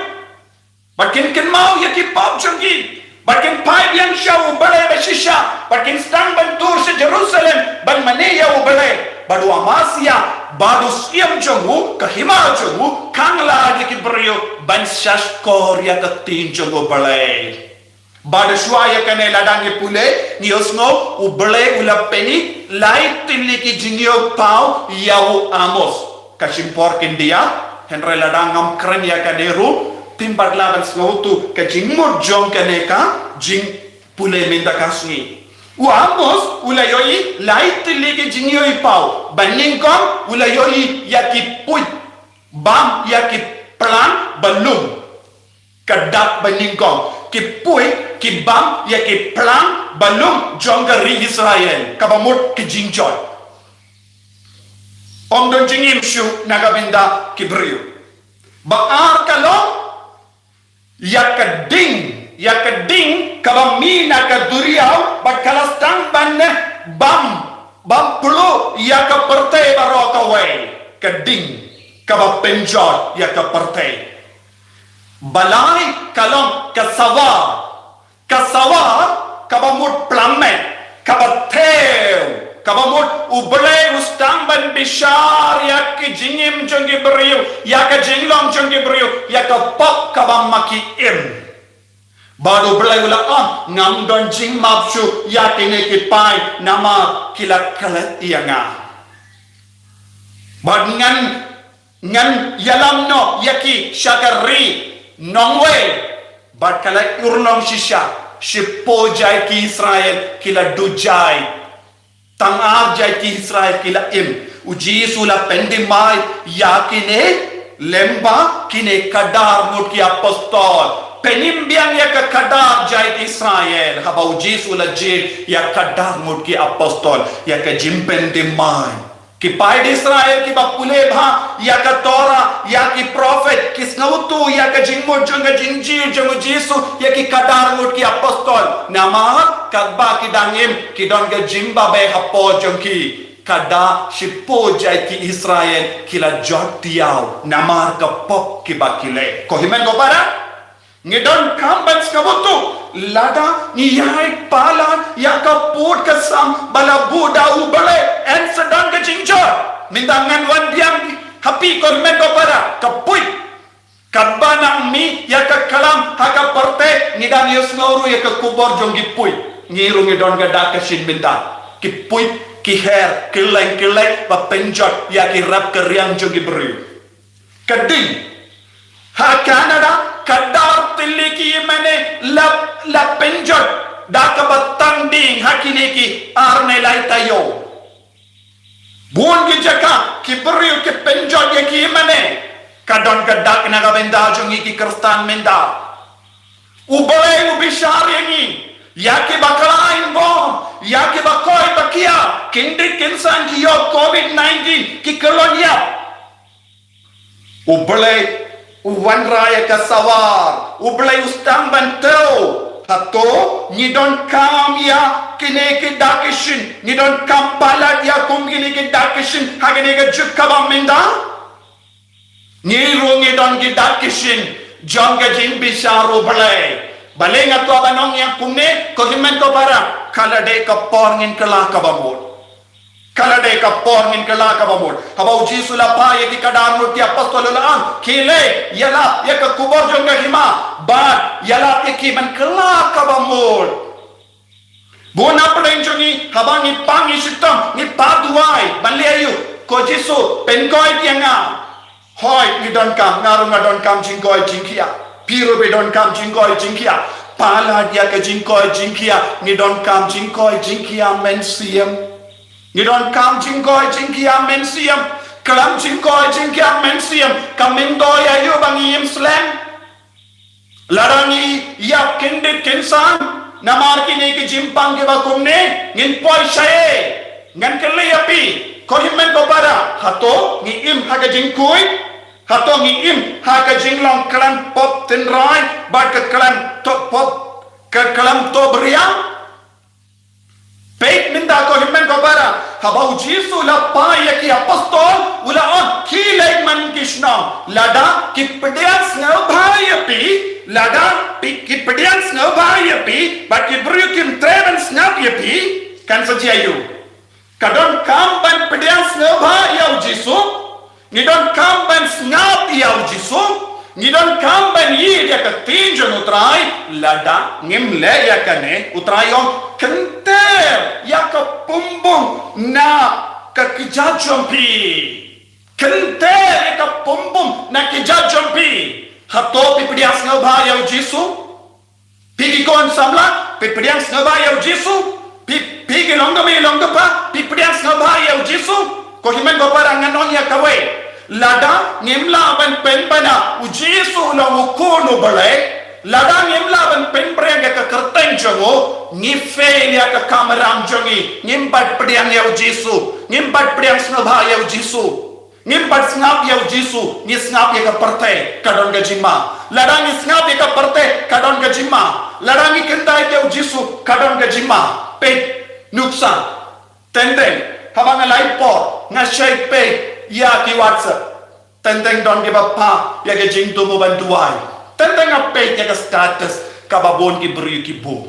bad kin kynmaw ïa ki pop jong ki, bad kin phai biang sha u Blei ba shisha, bad kin sdang ban tur sha Jerusalem ban mane ïa u Blei. Bad u Amasia Bad u syiem jong u, ka hima jong u, khang lad ïa ki briew ban sha shkor ïa ka ktien jong U Blei. Bad shuwa ïa kane lada ngi pule, ngi ïohsngew, U Blei u la pyni lai tylli ki jingïohi paw ïa u Amos. Ka shim por khyndiat, hynrei lada ngam kren ïa kane ruh, phim pat lah ban sngewthuh ka jingmut jong kane ka jingpule mynta ka sngi. U Amos u la ïohi lai tylli ki jingïohi paw, ba nyngkong u la ïohi ïa ki puit bam ïa ki plang ba lum. Ka dak ba nyngkong, ki puit ki bam ïa ki plang ba lum jong ka ri Israel, kaba mut ki jingjot. Ym don jingim shuh na ka bynta ki briew. Ba ar ka long ïa ka ding, ïa ka ding kaba mih na ka duriaw, bad ka la sdang ban bam, bam plu ïa ka pyrthei baroh kawei. Ka ding kaba pynjot ïa ka pyrthei. Ba lai ka long ka sawar. Ka sawar kaba mut plamet, kaba thew, kaba mut U Blei u sdang ban bishar ïa ki jingim jong ki briew, ïa ka jinglong jong ki briew, ïa ka pop kaba ma ki im. Bad U Blei u la ong, ngam don jingmap shuh ïa kine ki paid, namar ki la klet ïa nga. Bad ngan, ngan ïalam noh ïa ki sha ka ri nongwei. Bad ka la urlong shisha, shiphew jait ki Israel ki la duh jait. Tang ar jait ki Israel ki la im. U Jisu u la pynthymmai ïa kine lyngba kine khadar ngut ki apostol. Phin im biang ïa ka khadar jait Israel. Haba U Jisu u la jied ïa khadar ngut ki apostol, ïa ka jingpynthymmai. Ki paid Israel kiba pule bha ïa ka Torah, ïa ki prophet, ki sngewthuh ïa ka jingmut jong ka jingjia jong U Jisu, ïa ki khadar ngut ki apostol. Namar katba ki dang im, ki don ka jingbabe hapoh jong ki. Khadar shiphew jait ki Israel ki la jot diaw namar ka pop kiba ki leh. Ko hynmen ko para, ngi donkam ban sngewthuh, lada ngi ïai palat ïa ka pud ka sam ba la buh da U Blei, yn sa don ka jingjot. Mynta ngan wan biang ha phi, ko hynmen ko para, ka puit. Katba nang mih ïa ka khlam ha ka pyrthei, ngi dang ïohsngew ruh ïa ka khubor jong ki puit. Ngi ruh ngi don ka dak ka shin mynta. Ki puit, ki her, ki leng, ki leng, ba pynjot ïa ki rep ka riang jong ki briew. Ka ding. Ha Canada, khadar tylli ki ïingmane la, la pynjot da kaba tang ding ha kine ki ar ne lai taïew. Bun ki jaka, ki briew ki pynjot ïa ki ïingmane. Ka don ka dak na ka bynta jong ngi ki Khristan mynta. U Blei u bishar ïa ngi, ïa kiba khlaiñ bor, ïa kiba koit ba khiah, kyndit kynsan ki ïoh covid nineteen, ki kyllon ïap. U Blei u wanrah ïa ka sawar, U Blei u sdang ban thew. Hato ngi donkam ïa kine ki dak ki shin, ngi donkam palat ïa kum kine ki dak ki shin ha kine ka juk kaba mynta? Ngi ruh ngi don ki dak ki shin jong ka jingbishar U Blei. Balei nga kwah ban ong ïa kumne, ko hynmen ko para, ka la dei ka por ngin kylla kaba mut. Ka la dei ka por ngin kylla kaba mut. Haba U Jisu u la phai ïa ki khadar ngut ki apostol u la ong, khie leit, ïalap ïa ka khubor jong ka hima, bad ïalap ïa ki ban kylla kaba mut. Bun na pdeng jong ngi, haba ngi pang ngi shitom, ngi pan duwai, ban leh aïu, ko Jisu, pynkoit ïa nga. Hooid, ngi donkam, nga ruh nga donkam jingkoit jingkhiah. Phi ruh phi donkam jingkoit jingkhiah. Palat ïa ka jingkoit jingkhiah, ngi donkam jingkoit jingkhiah mynsiem. Ngi donkam jingkoit jingkhiah mynsiem. Khlem jingkoit jingkhiah mynsiem, ka myntoi aïu ba ngi im slem? Lada ngi ïap kyndit kynsan namar kine ki jingpang kiba kumne, ngin poi shaei? Ngan kylli ïa phi, ko hynmen ko para, hato ngi im ha ka jingkhuid? Hato ngi im ha ka jinglong khlem pop tynrai bad ka khlem to pop, ka khlem to bria? Peit mynta ko hynmen ko para, haba U Jisu u la phai ïa ki apostol, u la ong, khie leit man ki shnong. Lada ki pdiang sngewbha ïa phi, lada phi, ki pdiang sngewbha ïa phi, bad ki briew kim treh ban sngap ïa phi, kan sa jia aïu? Ka donkam ban pdiang sngewbha ïa u Jisu, ngi donkam ban sngap ïa u Jisu, ngi donkam ban ïeit ïa ka ktien jong u Trai, lada ngim leh ïa kane, u Trai u ong kynter ïa ka pumbum na ka kjat jong phi. Kynter ïa ka pumbum na kjat jong phi. Hato phi pdiang sngewbha ïa u Jisu? Phi ki khun samla, phi pdiang sngewbha ïa u Jisu. Phi, phi ki longkmie longkpa, phi pdiang sngewbha ïa u Jisu. Ko hynmen ko para, ngan ong ïa kawei. Lada ngim lah ban pynbna u Jisu u long u Khun u Blei, lada ngim lah ban pynbna ïa ka kyrteng jong u, ngi fail ïa ka kamram jong ngi. Ngim pat pdiang ïa u Jisu, ngim pat pdiang sngewbha ïa u Jisu. Ngim pat sngap ïa u Jisu, ngi sngap ïa ka pyrthei, ka don ka jingma. Lada ngi sngap ïa ka pyrthei, ka don ka jingma. Lada ngi kyntait ïa u Jisu, ka don ka jingma. Peit, nuksa. Teng teng, haba nga la ïa por, nga shait peit ïa ki WhatsApp. Teng teng don kiba phah ïa ka jingthmu ban duwai. Teng teng nga peit ïa ka status kaba bun ki briew ki buh.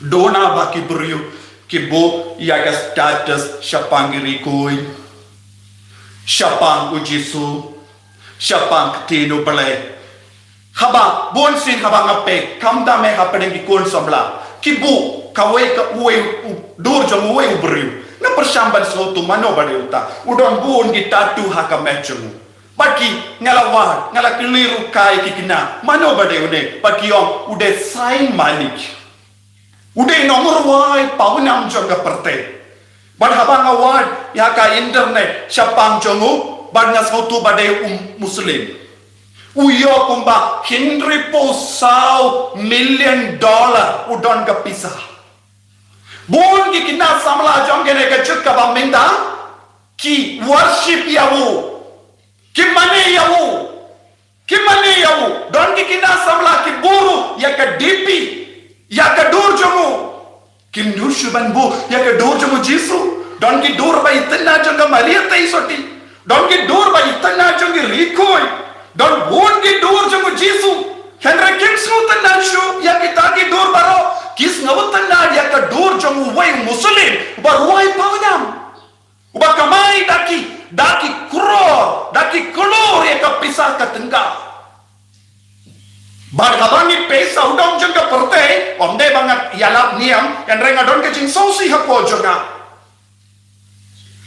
Duna ba ki briew ki buh ïa ka status shaphang ki rikoi, shaphang u Jisu, shaphang ka ktien u Blei. Haba bun sien haba nga peit, khamtam eh hapdeng ki khun samla, ki buh kawei ka uwei u dur jong uwei u briew. Nga pyrshang ban sngewthuh mano ba dei uta. U don bun ki tattoo ha ka meh jong u. Bad ki, nga la wad, nga la kylli ruh kai ki khynnah, mano ba dei une? Bad ki ong u dei Saint Malik. U dei nongrwai pawnam jong ka pyrthei. Bad haba nga wad ïa ka internet shaphang jong u, bad nga sngewthuh ba dei u Muslim. U ïoh kumba hynriewphew saw million dollar, u don ka pisa. Bun ki khynnah samla jong kane ka juk kaba mynta ki worship ïa u, ki mane ïa u. Ki mane ïa u. Don ki khynnah samla ki buh ruh ïa ka D P, ïa ka dur jong u. Kim nud shuh ban buh ïa ka dur jong u Jisu. Don ki dur ba itynnad jong ka Maria Theisotti. Don ki dur ba itynnad jong ki rikoi. Don bun ki dur jong u Jisu. Hynrei kim sngewtynnad shuh ïa kita ki dur baroh. Ki sngewtynnad ïa ka dur jong uwei u Muslim ba rwai pawnam. Uba kamai da ki, da ki klur, da ki klur ïa ka pisa ka tyngka. Bad haba ngi peit sawdong jong ka pyrthei, ym dei ba nga ïalap niam, hynrei nga don ka jingsngewsih hapoh jong nga.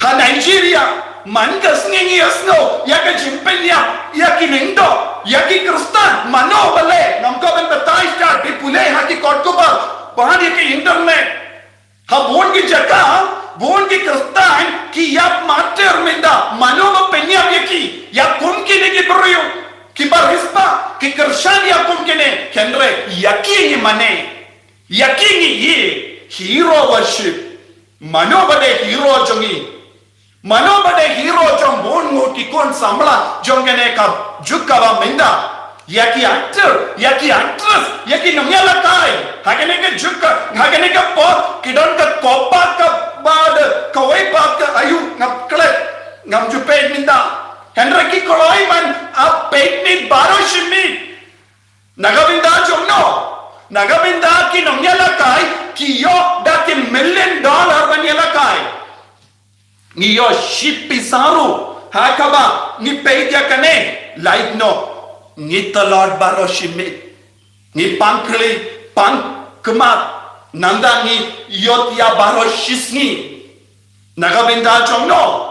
Ha Nigeria, man ka sngi ngi ïa sngew ïa ka jingpynïap ïa ki lyngdoh, ïa ki Khristan, mano balei, ngam kwah ban batai, stad, phi pule ha ki kot khubor, bad ha ki internet. Ha bun ki jaka, bun ki Khristan ki ïap martyr mynta, mano ba pynïap ïa ki? Ïa kum kine ki briew kiba riewspah, ki kyrshan ïa kum kine. Hynrei ïa ki ngi mane, ïa ki ngi ïeit. Hero worship. Mano ba dei hero jong ngi? Mano ba dei hero jong bun ngut ki khun samla jong kane ka juk kaba mynta? Ïa ki actor, ïa ki actress, ïa ki nongïalehkai. Ha kane ka juk ka, ha kane ka por, ki don ka kopak kaba dei kawei pat ka aïu, ngam klet, ngam ju peit mynta. Hynrei ki kloi ban ap peit miet baroh shi miet. Na ka bynta jong no? Na ka bynta ki nongïalehkai, ki ïoh da ki million dollar ban ïalehkai. Ngi ïoh shiphew pisa ruh ha kaba ngi peit ïa kane, lait noh, ngi tlot baroh shi miet. Ngi pang khlieh, pang khmat, nangta ngi ïoh ïa baroh shi sngi. Na ka bynta jong no?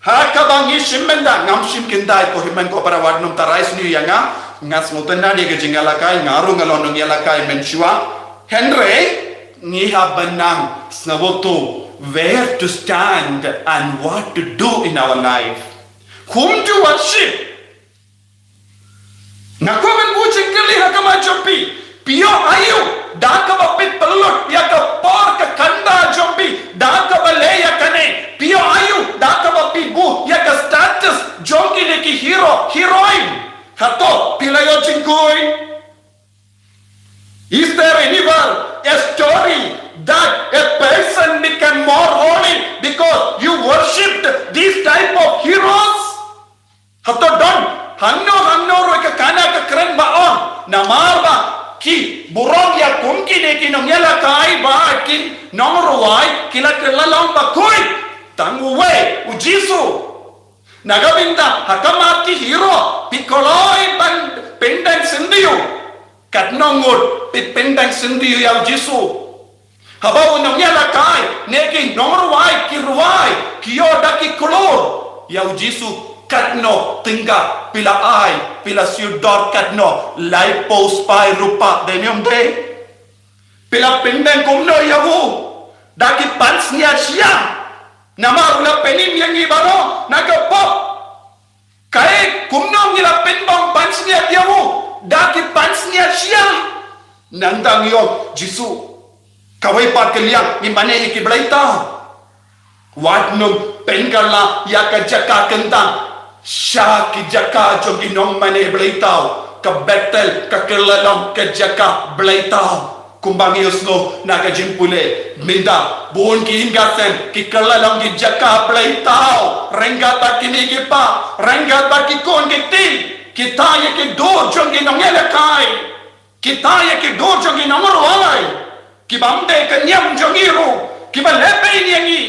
Ha kaba ngi shim mynta, ngam shim kynthei, ko hynmen ko para, wat nym tharai sniew ïa nga. Nga sngewtynnad ïa ka jingïalehkai, nga ruh nga long nongïalehkai mynshuwa. Hynrei ngi hap ban nang sngewthuh where to stand and what to do in our life. Whom to worship? Nga kwah ban buh jingkylli ha khmat jong phi. Phi ïoh aïu da kaba phi pynlut ïa ka por ka khanda jong phi da kaba leh ïa kane? Phi ïoh aïu da kaba phi buh ïa ka status jong kine ki hero, heroine? Hato phi la ïoh jingkhuid? Is there anywhere a story that a person became more holy because you worshipped this type of heroes? Hato don hangno hangno ruh ka kane ka kren ba ong, namar ba ki burom ïa kum kine ki nongïalehkai ba ki nongrwai, ki la kylla long bakhuid? Tang u Jisu. Na ka bynta ha khmat ki hero phi kloi ban pyndeng syndeo, katno ngut phi pyndeng syndeo ïa u Jisu? Haba u nongïalehkai ne ki nongrwai ki rwai, ki ïoh da ki klur ïa u Jisu, katno tyngka phi la ai, phi la siew dor katno? Laiphew spah rupa, dei ne ym dei? Phi la pyndeng kumno ïa u? Da ki pansngiat shiah. Namar u la pynim ïa ngi baroh na ka pop. Kaei, kumno ngi la pynbang pansngiat ïa u? Da ki pansngiat shiah. Nangta ngi ong, Jisu, kawei pat ka liang, ngi mane ïa ki bleitaw. Wat nym pynkylla ïa ka jaka kyntang sha ki jaka jong ki nongmane bleitaw. Ka Bethel ka kylla long ka jaka bleitaw. Kumba ngi ïohsngew na ka jingpule, mynta bun ki ïing ki sem ki kylla long ki jaka bleitaw. Ryngkat bad kine ki pa, ryngkat bad ki khun ki kti, kita ïa ki dur jong ki nongïalehkai, kita ïa ki dur jong ki nongrwai, kiba ym dei ka niam jong ngi ruh, kiba leh beiñ ïa ngi.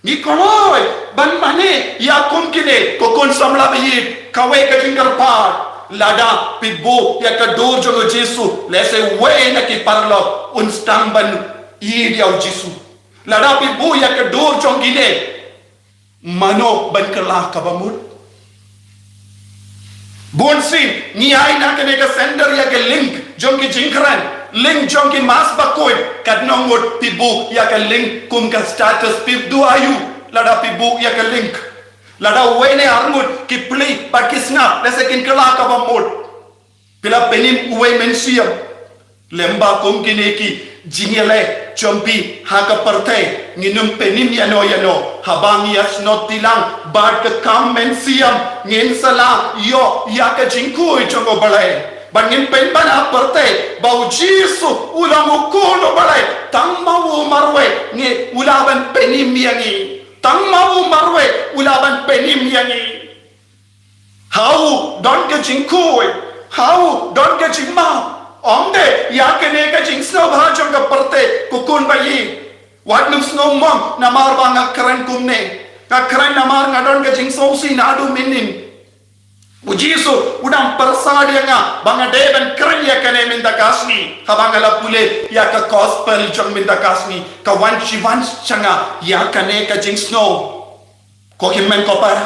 Ngi kloi ban mane ïa kum kine, ko khun samla ba ïeit, kawei ka jingkyrpad. Lada phi buh ïa ka dur jong u Jisu, lehse uwei na ki paralok un sdang ban ïeit ïa u Jisu. Lada phi buh ïa ka dur jong kine, mano ban kylla kaba mut? Bun sien ngi ai na kane ka sender ïa ka link jong ki jingkren, link jong ki mass bakhuid. Katno ngut phi buh ïa ka link kum ka status? Phi duh aïu lada phi buh ïa ka link? Lada uwei ne ar ngut ki plie bad ki sngap, lehse kin kylla kaba mut. Phi la pynim uwei mynsiem. Lem ba kum kine ki jingïaleh jong phi ha ka pyrthei, ngin ym pynim ïano ïano. Haba ngi ïasnoh tilang bad ka kam mynsiem, ngin sa la ïoh ïa ka jingkhuid jong U Blei. Bad ngin pynbna ha pyrthei ba U Jisu u long U Khun U Blei. Tang ma u marwei ngi, u lah ban pynim ïa ngi. Tang ma u marwei u lah ban pynim ïa ngi. Ha u don ka jingkhuid, ha u don ka jingmap. Ym dei ïa kane ka jingsngewbha jong ka pyrthei, ko khun ba ïeit. Wat nym sngew mong namar ba nga kren kumne. Nga kren namar nga don ka jingsngewsih naduh mynnin. U Jisu u dang pyrsad ïa nga ba nga dei ban kren ïa kane mynta ka sngi, haba nga la pule ïa ka gospel jong mynta ka sngi, ka wan shi wan sha nga ïa kane ka jingsngew. Ko hynmen ko para,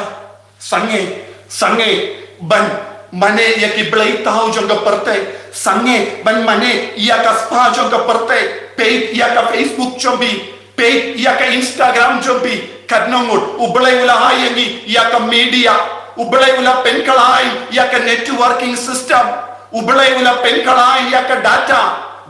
sangeh, sangeh ban mane ïa ki bleitaw jong ka pyrthei, sangeh ban mane ïa ka spah jong ka pyrthei. Peit ïa ka Facebook jong phi, peit ïa ka Instagram jong phi, katno ngut U Blei u la ai ïa ngi ïa ka media, U Blei u la pynkylla ïa ka networking system. U Blei u la pynkylla ïa ka data.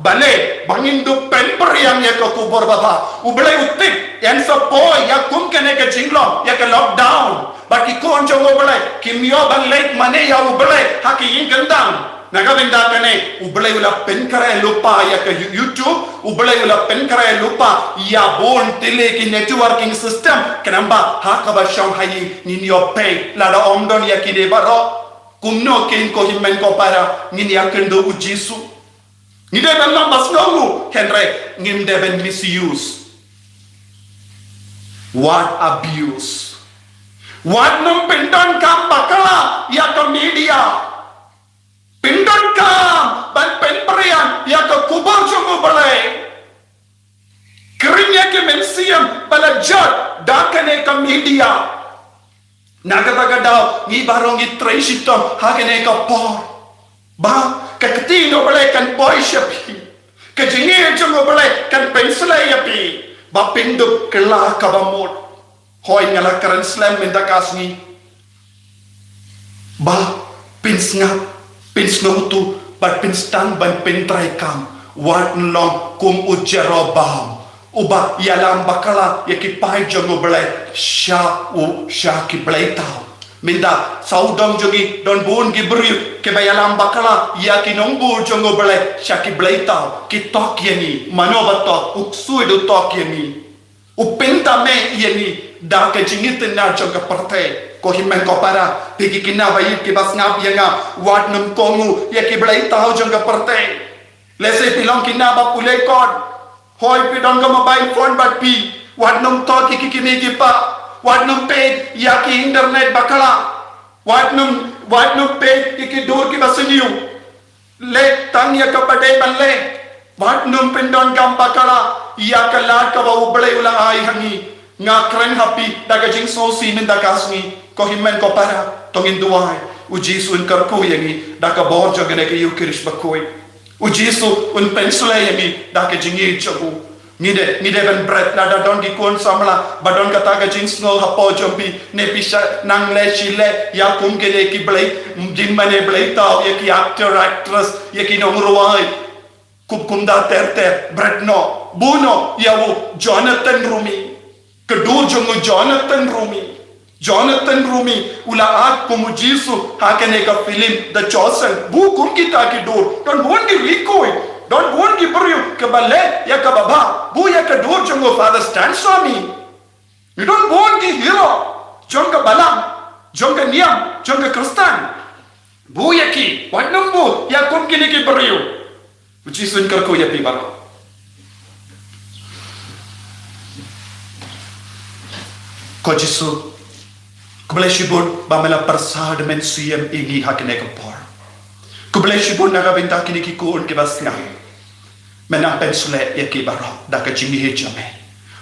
Balei ba ngin dup pynpyrshang ïa ka khubor babha? U Blei u tip, yn sa poi ïa kum kane ka jinglong, ïa ka lockdown, ba ki khun jong U Blei kim ïoh ban leit mane ïa U Blei ha ki ïing kyntang. Na ka bynta kane U Blei u la pynkhreh lypa ïa ka You-, YouTube, U Blei u la pynkhreh lypa ïa bun tylli ki networking system, khnang ba ha kaba shong ha ïing ngin ïoh peit. Lada ym don ïa kine baroh, kumno kein ko hynmen ko para ngin ïakynduh U Jisu? Ngi dei ban long ba sngewbha, hynrei ngim dei ban misuse. Wat abuse. Wat nym pyndonkam bakla ïa ka media. Pyndonkam ban pynpyrshang ïa ka khubor jong U Blei. Khring ïa ki mynsiem ba la jot da kane ka media. Na kata ka daw ngi baroh ngi trei shitom ha kane ka por ba ka ktien U Blei kan poi sha phi, ka jingïeit jong U Blei kan pynsleh ïa phi, ba phin dup kylla kaba mut. Hooid, nga la kren slem mynta ka sngi ba phin sngap, phin sngewthuh bad phin sdang ban pyntreikam. Wat long kum u Jeroboam, uba ïalam bakla ïa ki paid jong U Blei sha u, sha ki bleitaw. Mynta sawdong jong ngi don bun ki briew kiba ïalam bakla ïa ki nongbud jong U Blei sha ki bleitaw. Ki tok ïa ngi. Mano ba tok? U ksuid u tok ïa ngi. U pynthame ïa ngi da ka jingitynnad jong ka pyrthei. Ko hynmen ko para, phi ki khynnah ba ïeit kiba sngap ïa nga, wat nym kohnguh ïa ki bleitaw jong ka pyrthei. Lehse phi long khynnah ba pule kot. Hooid, phi don ka mobile phone bad phi. Wat nym thok ïa ki kmie ki kpa. Wat nym peit ïa ki internet bakla. Wat nym, wat nym peit ïa ki dur kiba sniew. Leh tang ïa kaba dei ban leh. Wat nym pyndonkam bakla ïa ka lad kaba U Blei u la ai ha ngi. Nga kren ha phi da ka jingsngewsih mynta ka sngi, ko hynmen ko para, to ngin duwai. U Jisu un kyrkhu ïa ngi da ka bor jong kane ka Eucharist bakhuid. U Jisu un pynsleh ïa ngi da ka jingïeit jong u. Ngi dei, ngi dei ban bret, lada don ki khun samla ba don kata ka jingsngew hapoh jong phi, ne phi shah nang leh shi leh ïa kum kine ki blei, jingmane blei thaw, ïa ki actor actress, ïa ki nongrwai. Kum, kumta ter ter, bret noh, buh noh ïa u Jonathan Roumie. Ka dur jong u Jonathan Roumie. Jonathan Roumie u la act kum u Jisu ha kane ka film The Chosen. Buh kum kita ki dur. Don bun ki rikui, don bun ki briew kiba leh ïa kaba bha. Buh ïa ka dur jong u Father Stan Swami. Don bun ki hero jong ka balang, jong ka niam, jong ka Khristan. Buh ïa ki, wat nym buh ïa kum kine ki briew. U Jisu un kyrkhu ïa phi baroh. Ko Jisu, khublei shibun ba me la pyrsad, men siem ïa ngi ha kane ka por. Khublei shibun na ka bynta kine ki khun kiba sngap. Men nang pynsleh ïa ki baroh da ka jingïeit jong me.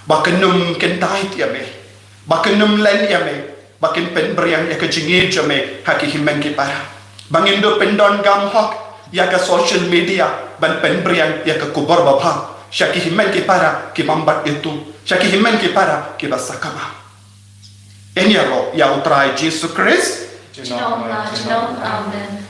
Ba kin ym kyntait ïa me. Ba kin ym len ïa me. Ba kin pynbriang ïa ka jingïeit jong me ha ki hynmen ki para. Ba ngin dup pyndonkam hok ïa ka social media ban pynbriang ïa ka khubor babha sha ki hynmen ki para ki bym bat ïathuh, sha ki hynmen ki para kiba sakma. Yn ïaroh ïa U Trai Jisu Khrist. Junom la junom. Amen.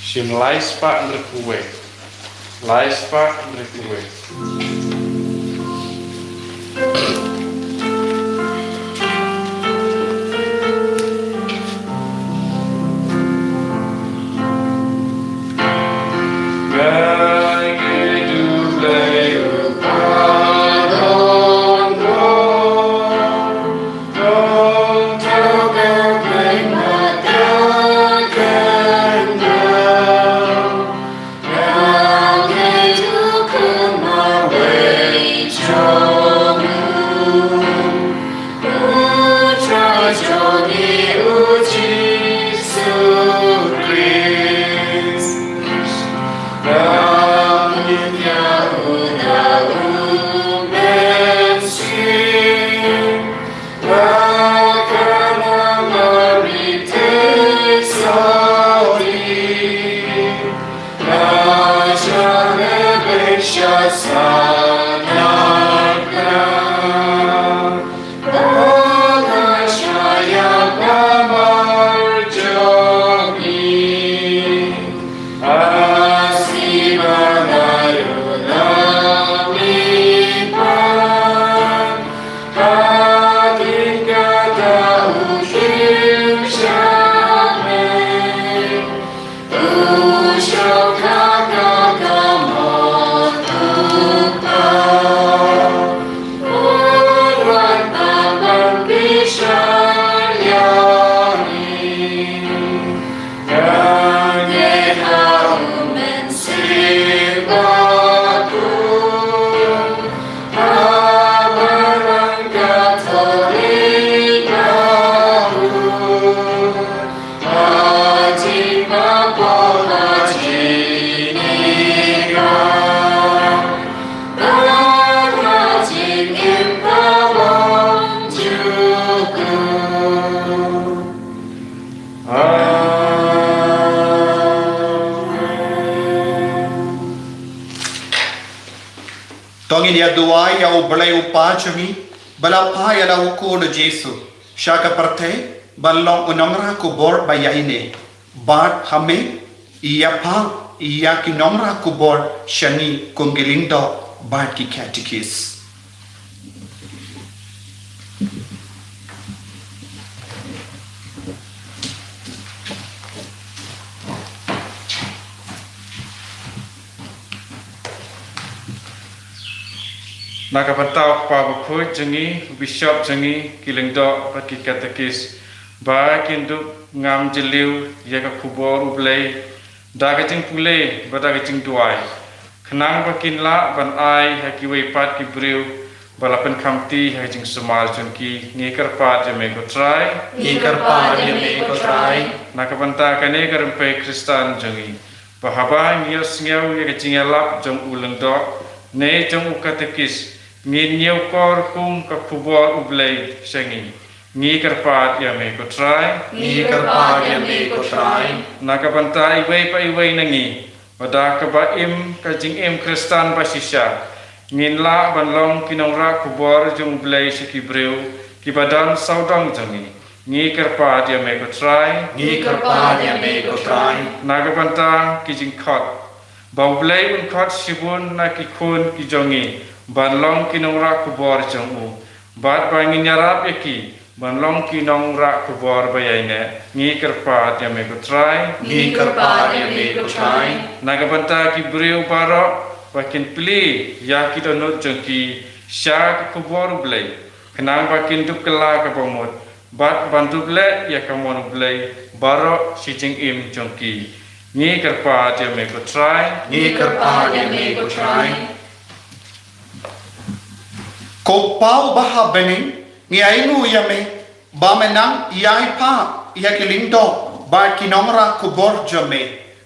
Shim lai spah hynriewphew wei. Lai spah hynriewphew wei. To ngin ïa duwai ïa U Blei U Kpa jong ngi, ba la phah ïa la u Khun U Jisu sha ka pyrthei ban long u nongrah khubor ba ïaineh. Bad ha me i ïa phah ïa ki nongrah khubor sha ngi kum ki lyngdoh bad ki katekis. Na ka bynta u Kpa Bakhuid jong ngi, u Bishop jong ngi, ki lyngdoh bad ki katekis, ba kin dup ngam jylliew ïa ka khubor U Blei da ka jingpule bad da ka jingduwai, khnang ba kin lah ban ai ha kiwei pat ki briew ba la pynkhamti ha ka jingsumar jong ki. Ngi kyrpad ïa me ko Trai. Ngi kyrpad ïa me ko Trai. Na ka bynta kane ka rympei Khristan jong ngi, ba haba ngi ïohsngew ïa ka jingïalap jong u lyngdoh ne jong u katekis, ngin ñiewkor kum ka khubor U Blei sha ngi. Ngi kyrpad ïa me ko Trai. Ngi kyrpad ïa me ko Trai. Na ka bynta iwei pa iwei na ngi, ba da kaba im ka jingim Khristan ba shisha, ngin lah ban long ki nongrah khubor jong U Blei sha ki briew kiba don sawdong jong ngi. Ngi kyrpad ïa me ko Trai. Ngi kyrpad ïa me ko Trai. Na ka bynta ki jingkhot, ba U Blei un khot shibun na ki khun ki jong ngi ban long ki nongrah khubor jong u, bad ba ngin ïarap ïa ki ban long ki nongrah khubor ba ïaineh. Ngi kyrpad ïa me ko Trai. Ngi kyrpad ïa me ko Trai. Na ka bynta ki briew baroh ba kin plie ïa ki dohnud jong ki sha ka khubor U Blei, khnang ba kin dup kylla kaba mut bad ban dup leh ïa ka mon U Blei baroh shi jingim jong ki. Ngi kyrpad ïa me ko Trai. Ngi kyrpad ïa me ko Trai. Ko Pa uba ha bneng, ngi ainguh ïa me ba me nang ïai phah ïa ki lyngdoh bad ki nongrah khubor jong me.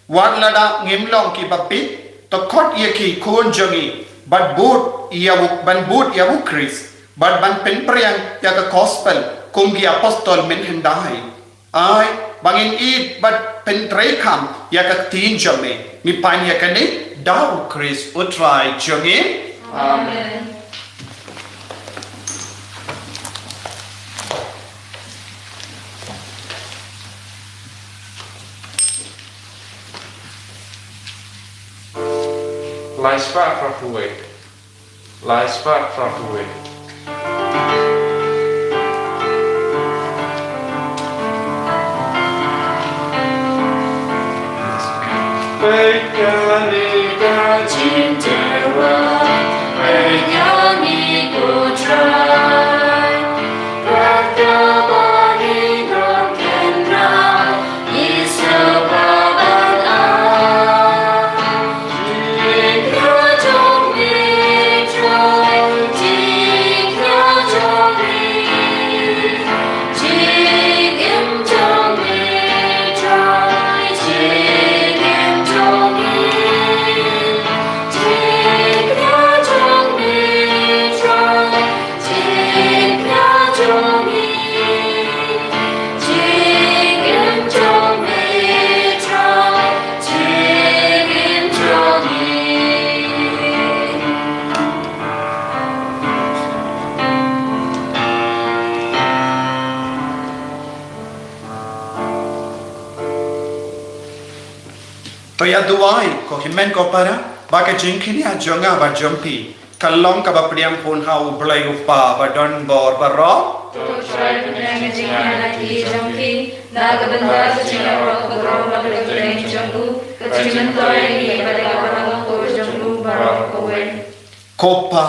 Wat lada ngim long kiba bit, to khot ïa ki khun jong ngi ban bud ïa u, ban bud ïa u Khrist bad ban pynphriang ïa ka gospel kum ki apostol mynhyndai. Ai ba ngin ïeit bad pyntreikam ïa ka ktien jong me. Ngi pan ïa kane da u Khrist u Trai jong ngi. Amen. Lai spah phra phew wei. Lai spah phra phew wei. Peit kane ka jingtyrwa, peit kane ko Trai. Bad kaba ngi don kynmaw, ngi sngewbha ban ai. To ïa duwai ko hynmen ko para, ba ka jingkñia jong nga bad jong phi ka long kaba pdiang khun ha U Blei U Kpa ba don bor baroh. To Trai pynïaid ka jingkñia na ki jong phi, na ka bynta ka jingïaroh ka burom bad ka kyrteng jong u, ka jingmyntoi ïa ngi bad ïa ka bynta ka jong u baroh kawei. Ko Pa,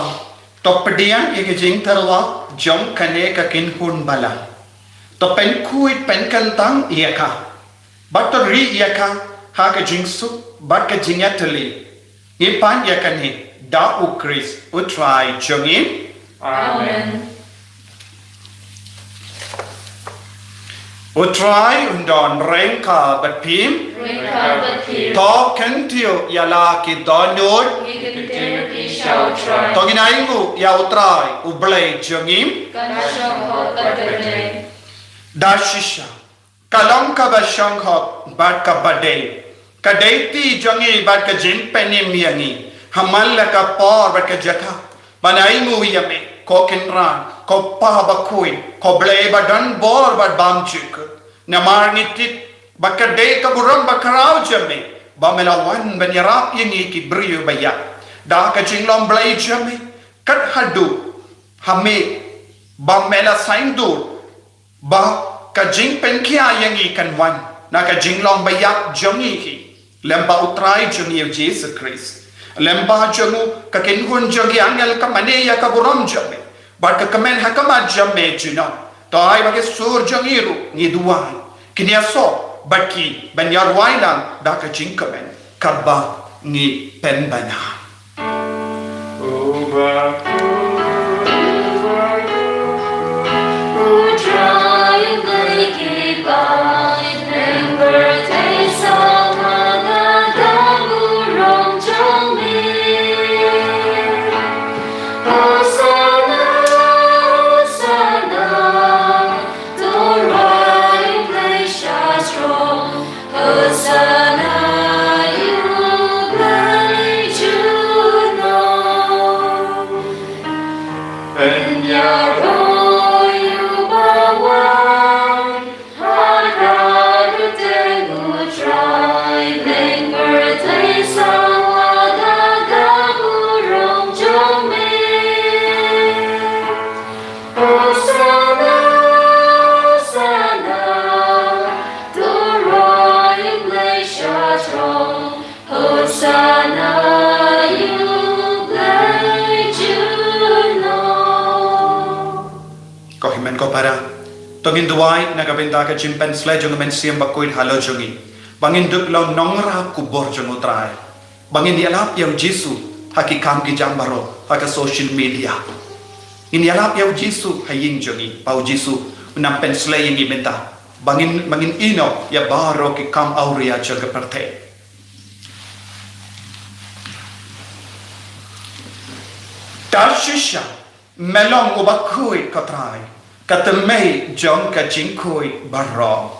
to pdiang ïa ka jingtyrwa jong kane ka kynhun balang. To pynkhuid pynkyntang ïa ka, bad to ri ïa ka ha ka jingsuk bad ka jingïatylli. Ngi pan ïa kane da u Khrist u Trai jong ngi. Amen. U Trai un don ryngkat bad phi. Ryngkat bad phi. To kyntiew ïa la ki dohnud. Ngi kyntiew ïa phi sha u Trai. To ngin ainguh ïa u Trai U Blei jong ngi. Kan shong hok bad ka dei. Da shisha ka long kaba shong hok bad kaba dei. Ka dei ti jong ngi bad ka jingpynim ïa ngi ha man la ka por bad ka jaka ban ainguh ïa me, ko Kynrad, ko Pa Bakhuid, ko Blei ba don bor bad bymjukut. Namar ngi tip ba ka dei ka burom bakhraw jong me ba me la wan ban ïarap ïa ngi ki briew ba ïap da ka jinglong blei jong me, kat haduh ha me ba me la saiñdur ba ka jingpynkhia ïa ngi kan wan na ka jinglong ba ïap jong ngi hi. Lem bad U Trai jong ngi U Jisu Khrist, lem bad jong u ka kynhun jong ki angel ka mane ïa ka burom jong me, bad ka kmen ha khmat jong me junom. To ai ba ki sur jong ngi ruh ngi duwai, kin ïasoh bad ki ban ïarwai lang da ka jingkmen kaba ngi pynbna. Ko hynmen ko para, to ngin duwai na ka bynta ka jingpynsleh jong U Mynsiem Bakhuid halor jong ngi, ba ngin dup long nongrah khubor jong U Trai, ba ngin ïalap ïa U Jisu ha ki kam ki jam baroh, ha ka social media. Ngin ïalap ïa U Jisu ha ïing jong ngi, ba U Jisu un nang pynsleh ïa ngi mynta, ba ngin, ba ngin ïehnoh ïa baroh ki kam awria jong ka pyrthei. Tarshisha, me long uba khuid, ko Trai, ka tymmen jong ka jingkhuid baroh.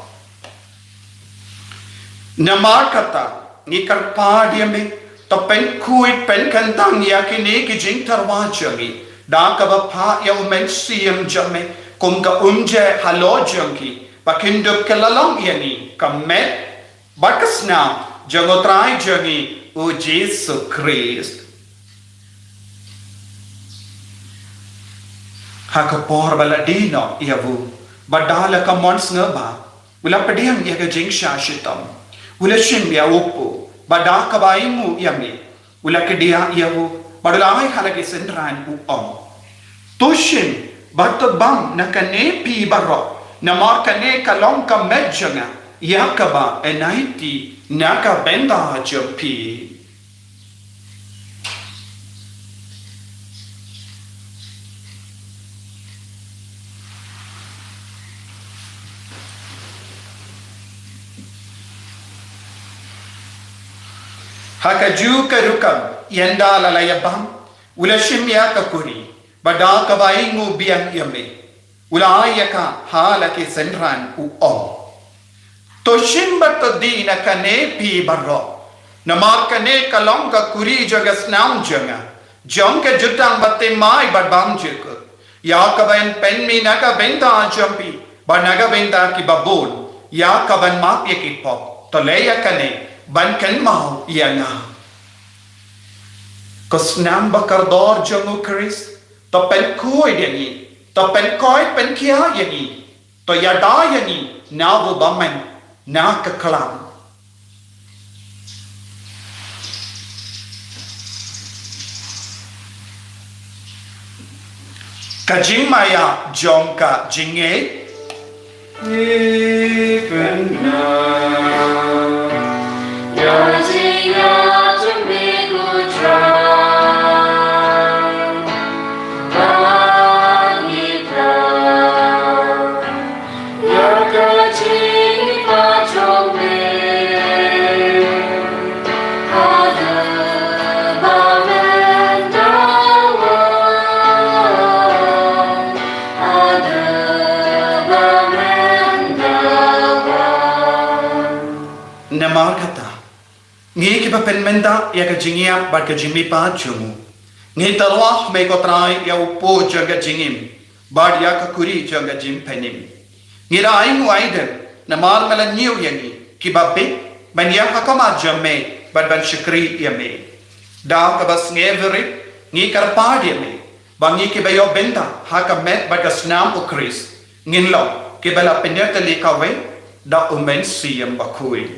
Namar kata, ngi kyrpad ïa me, to pynkhuid pynkyntang ïa kine ki jingtyrwa jong ngi da kaba phah ïa U Mynsiem jong me kum ka umjai halor jong ki, ba kin dup kylla long ïa ngi ka met bad ka snam jong U Trai jong ngi U Jisu Khrist. Ha ka por ba la die noh ïa u, bad da la ka mon sngewbha, u la pdiang ïa ka jingshah shitom, u la shim ïa u kpu, bad da kaba ainguh ïa me, u la kdiah ïa u, bad u la ai ha la ki synran, u ong: To shim bad to bam na kane phi baroh, namar kane ka long ka met jong nga, ïa kaba yn aiti na ka bynta jong phi. Ha kajuh ka rukom, ynda la la ïa bam, u la shim ïa ka kuri, bad da kaba ainguh biang ïa me, u la ai ïa ka ha la ki synran, u ong: To shim bad to die na kane phi baroh, namar kane ka long ka kuri jong ka snam jong nga, jong ka jutang bathymmai bad bymjukut, ïa kaba yn pynmih na ka bynta jong phi bad na ka bynta kiba bun, ïa kaban map ïa ki pop. To leh ïa kane ban kynmaw ïa nga. Ko snam ba kordor jong U Khrist, to pynkhuid ïa ngi, to pynkoit pynkhia ïa ngi, to ïada ïa ngi na u bymman, na ka khlam. Ka jingmaïa jong ka jingngeit. Ngi pynbna ïa ka jingngeit jong me, ko Trai, ba ngi pynbna ïa ka jingpynpaw jong me haduh ba men dawa, haduh ba men dawa. Namar kata, ngi kiba pynmynta ïa ka jingïap bad ka jingmihpat jong u, ngi tyrwa ha me, ko Trai, ïa u kpu jong ka jingim bad ïa ka kuri jong ka jingpynim. Ngi la ainguh aidem namar me la ñiew ïa ngi kiba bit ban ïeng ha khmat jong me bad ban shakri ïa me. Da kaba sngewrit ngi kyrpad ïa me ba ngi kiba ïoh bynta ha ka met bad ka snam u Khrist ngin long kiba la pynïatylli kawei da u Mynsiem Bakhuid.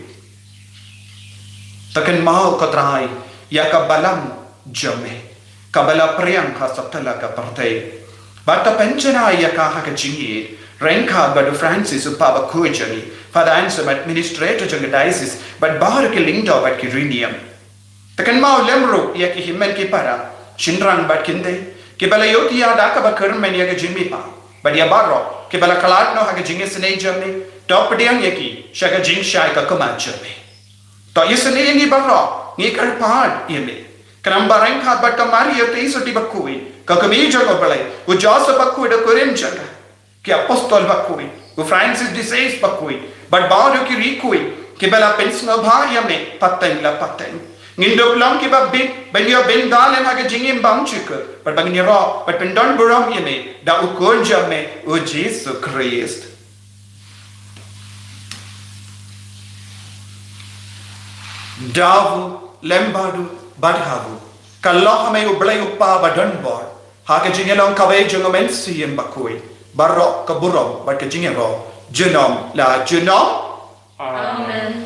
To kynmaw ko Trai ïa ka balang jong me kaba la pyrshang ha satlak ka pyrthei. Bad to pynjanai ïa ka ha ka jingïeit ryngkat bad u Francis u Papa bakhuid jong ngi, Father Anselm administrator jong ka diocese bad baroh ki lyngdoh bad ki riewniam. To kynmaw lem ruh ïa ki hynmen ki para, shynrang bad kynthei kiba la ïohthiah da kaba kyrmen ïa ka jingmihpat, bad ïa baroh kiba la khlad noh ha ka jingisynei jong me. To pdiang ïa ki sha ka jingshai ka khmat jong me. To isynei ïa ngi baroh, ngi kyrpad ïa me. Khnang ba ryngkat bad ka Maria Theisotti bakhuid, ka kmie jong u Blei, u Joseph bakhuid, u kurim jong ka, ki apostol bakhuid, u Francis de Sales bakhuid bad baroh ki riewkhuid kiba la pynsngewbha ïa me pateng la pateng, ngin dup long kiba bit ban ïoh bynta lem ha ka jingim bymjukut, bad ba ngin ïaroh bad pyndonburom ïa me da u Khun jong me u Jisu Khrist. Da u lem bad u bad ha u, ka long ha me u Blei u Kpa badonbor, ha ka jingïalong kawei jong u Mynsiem Bakhuid, baroh ka burom bad ka jingïaroh junom la junom. Amen.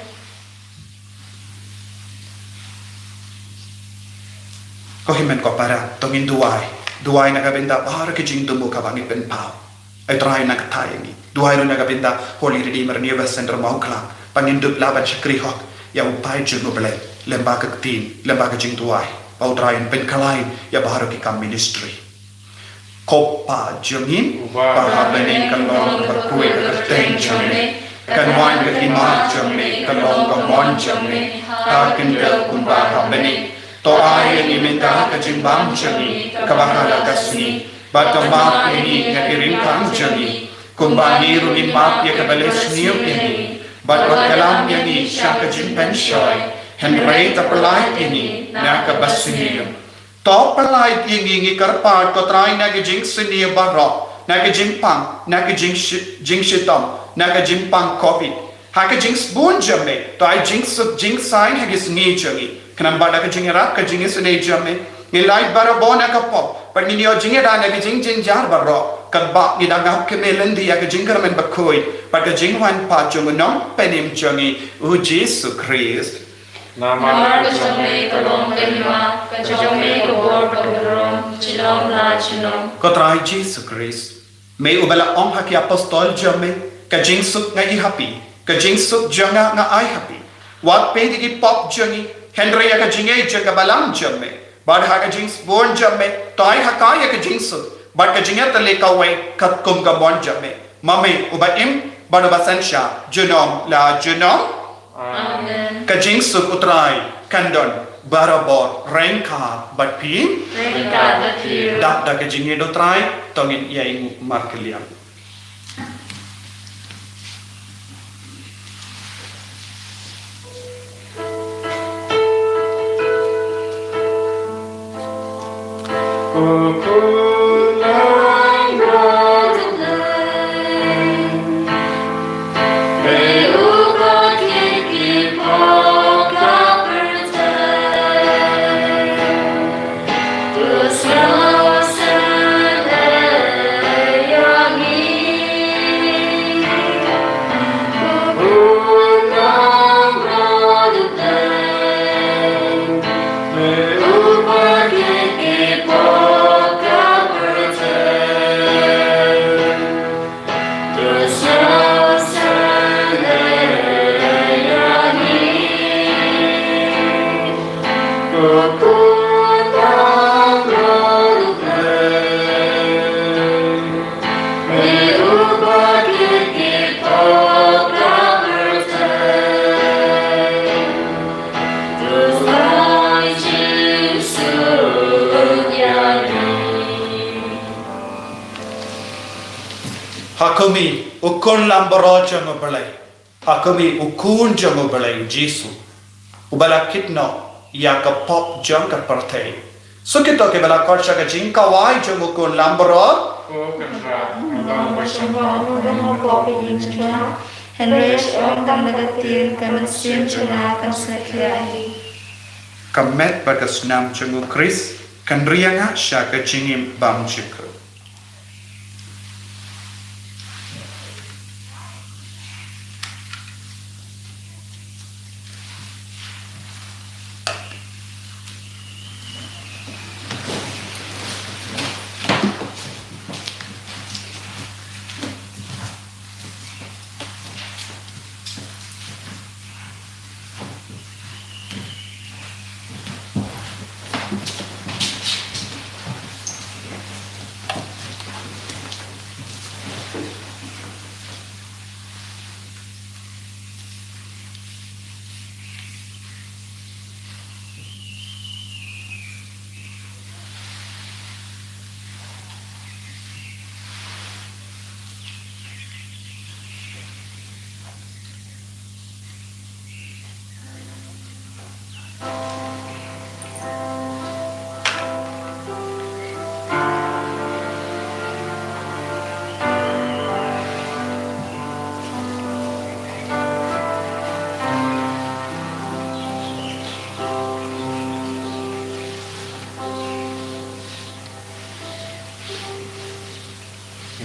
Ko hynmen ko para, to ngin duwai. Duwai na ka bynta baroh ki jingthmu kaba ngi pynpaw. Ai Trai, na ka thaiñ ngi duwai ruh na ka bynta Holy Redeemer New West Center Mawkhlang, ba ngin dup lah ban shakri hok ïa u paid jong u Blei lem bad ka ktien, lem bad ka jingduwai, ba u Trai un pynkhlaiñ ïa baroh ki kam ministry. Ko Pa jong ngi uba ha bneng, ka long bakhuid ka kyrteng jong me, kan wan ka hima jong me, ka long ka mon jong me ha ka khyndew kumba ha bneng. To ai ïa ngi mynta ka jingbam jong ngi kaba ha la ka sngi, bad to map ïa ngi na ki ryngkang jong ngi, kumba ngi ruh ngin map ïa kiba leh sniew ïa ngi. Bad wat ïalam ïa ngi sha ka jingpynshoi, hynrei to pyllait ïa ngi na kaba sniew. To pyllait ïa ngi, ngi kyrpad ko Trai, na ka jingsniew baroh, na ka jingpang, na ka jingshi-, jingshitom, na ka jingpang covid. Ha ka jingsbun jong me to ai jingsuk jingsaiñ ha ki sngi jong ngi, khnang ba da ka jingïarap ka jingisynei jong me ngin lait barabor na ka pop, bad ngin ïoh jingïada na ki jingjynjar baroh, katba ngi dang ap kyrmen lynti ïa ka jingkyrmen bakhuid bad ka jingwan pat jong u Nongpynim jong ngi u Jisu Khrist. Namar ka jong me ka long ka hima, ka jong me ka bor bad ka burom junom la junom. Ko Trai Jisu Khrist, me uba la ong ha ki apostol jong me, ka jingsuk nga ai ha phi, ka jingsuk jong nga nga ai ha phi. Wat peit ïa ki pop jong ngi, hynrei ïa ka jingïeit jong ka balang jong me. Bad ha ka jingsbun jong me to ai ha ka ïa ka jingsuk bad ka jingïatylli kawei katkum ka mon jong me, ma me uba im bad uba synshar junom la junom. Amen. Ka jingsuk u Trai kan don barabor ryngkat bad phi. Ryngkat bad phi. Dap da ka jingïeit u Trai to ngin ïainguh markylliang. Ha khmih, u Khun Lambaroh jong u Blei. Ha khmih, u Khun jong u Blei u Jisu, uba la kit noh ïa ka pop jong ka pyrthei. Suk ïa kito kiba la khot sha ka jingkhawai jong u Khun Lambaroh. Ko Kynrad, nga ong ba shynrang, ym don ha pop ïa ngi, Kynrad. Hynrei ong tang da ka ktien, ka mynsiem jong nga kan sa khia hi. Ka met bad ka snam jong u Khrist kan ri ïa nga sha ka jingim bym jukut.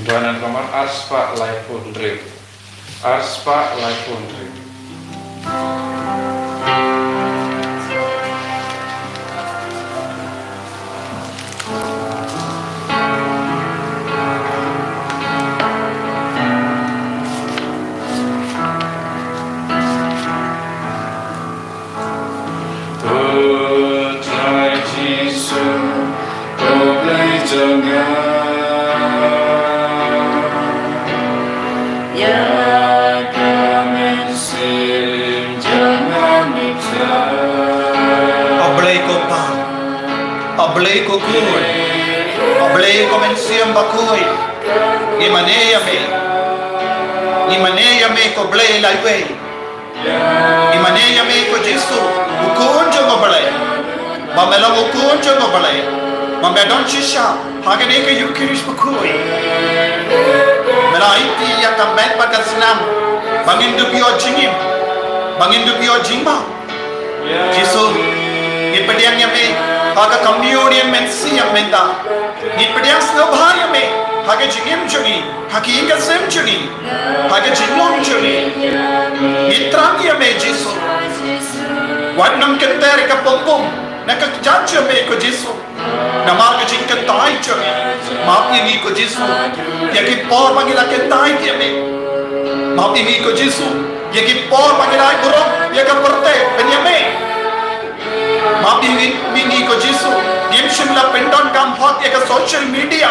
Duan Namar arspah laiphew hynriew. Arspah laiphew hynriew. Ko Trai Jisu, ko Blei jong nga. Ïa ka mynsiem jong nga ngeit. O Blei ko Pa, o Blei ko Khun, o Blei ko Mynsiem Bakhuid. Ngi mane ïa me. Ngi mane ïa me ko Blei laiwei. Ngi mane ïa me ko Jisu, u Khun jong u Blei. Ba me long u Khun jong u Blei. Ba me don shisha ha kane ka Ïukharist bakhuid. Me la aiti ïa ka met bad ka snam ba ngin dup ïoh jingim, ba ngin dup ïoh jingma. Jisu, ngi pdiang ïa me ha ka communion mynsiem mynta. Ngi pdiang sngewbha ïa me ha ka jingim jong ngi, ha ka ïing ka sem jong ngi, ha ka jinglong jong ngi. Ngi thrang ïa me Jisu. Wat nym kynter ïa ka pongpong na ka kjat jong me ko Jisu. Namar ka jingkyntait jong ngi. Map ïa ngi ko Jisu ïa ki por ba ngi la kyntait ïa me. Map ïa ngi ko Jisu ïa ki por ba ngi la ai burom ïa ka pyrthei ban ïa me. Map ïa ngi, ngi, ngi ko Jisu. Ngim shym la pyndonkam hok ïa ka social media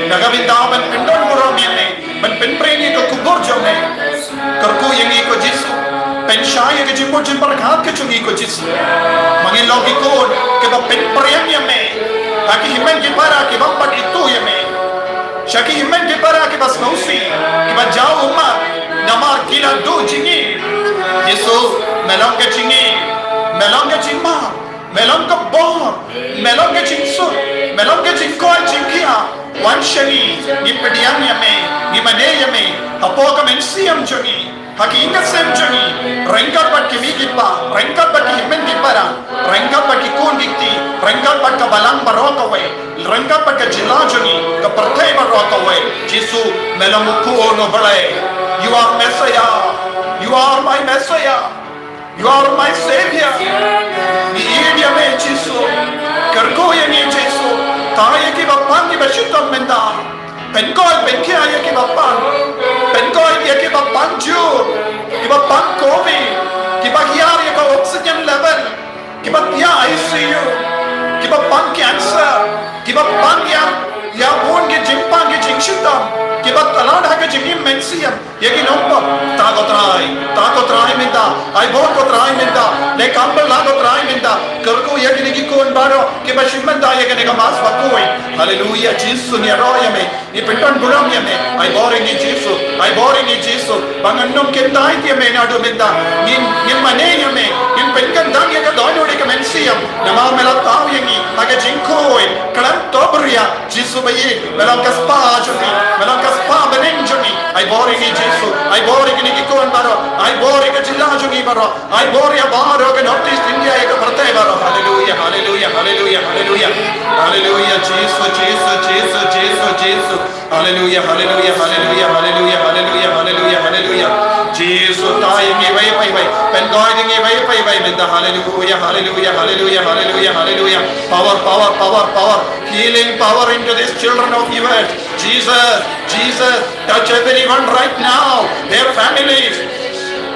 na ka bynta ban pyndon burom ïa me, ban pynpra ïa ka khubor jong me. Kyrkhu ïa ngi ko Jisu. Pynshai ïa ka jingmut jingpyrkhat ka jong ngi ko Jisu. Ba ngin long ki khun kiba pynpra ïa me ha ki hynmen ki para kiba pat itu ïa me. Sha ki hynmen ki para kiba sngewsih, kiba jaw ummat namar ki la duh jingim. Jisu, me long ka jingim, me long ka jingmap, me long ka bor, me long ka jingsuk, me long ka jingkoit jingkhiah. Wan sha ngi, ngi pdiang ïa me, ngi mane ïa me hapoh ka mynsiem jong ngi, ha ki ïing ka sem jong ngi, ryngkat bad ki mei ki pa, ryngkat bad ki hynmen ki para, ryngkat bad ki khun ki kti, ryngkat bad ka balang baroh kawei, ryngkat bad ka jylla jong ngi, ka pyrthei baroh kawei. Jisu, me long u Khun u Blei. You are Messiah. You are my Messiah. You are my Savior. Ngi ïeit ïa me Jisu. Kyrkhu ïa ngi Jisu. Tang ïa kiba pang kiba shitom mynta. Pynkoit pynkhia ïa kiba pang. Pynkoit ïa kiba pang jur, kiba pang covid, kiba hiar ïa ka oxygen level, kiba thiah I C U, kiba pang cancer, kiba pang ïa, ïa bun ki jingpang ki jingshitom, kiba tlot ha ka jingim mynsiem. Ïa ki nongpop, ta ko Trai, ta ko Trai mynta, ai bor ko Trai mynta, leh kam bylla ko Trai mynta, kyrkhu ïa kine ki khun baroh kiba shim bynta ïa kane ka Mass bakhuid. Haleluia, Jisu ngi ïaroh ïa me, ngi pynton burom ïa me, ai bor ïa ngi Jisu, ai bor ïa ngi Jisu, ba ngan nym kyntait ïa me naduh mynta, ngin, ngin mane ïa me, ngin pynkyndang ïa ka dohnud ïa ka mynsiem, namar me la thaw ïa ngi ha ka jingkhuid, khlem to bria, Jisu ba ïeit, me long ka spah jong ngi, me long ka spah bneng jong ngi. Ai bor Ïa ngi Jisu, ai bor ïa kine ki khun baroh, ai bor ïa ka jylla jong ngi baroh, ai bor ïa baroh ka North East India, ïa ka pyrthei baroh. Haleluia, haleluia, haleluia, haleluia. Haleluia, Jisu, Jisu, Jisu, Jisu, Jisu. Haleluia, haleluia, haleluia, haleluia, haleluia, haleluia, haleluia. Jisu, tai ïa ngi iwei pa iwei, pynkoit ïa ngi iwei pa iwei mynta. Haleluia, haleluia, haleluia, haleluia, haleluia. Power, power, power, power. Healing power into these children of yours. Jesus, Jesus, touch everyone right now, their families.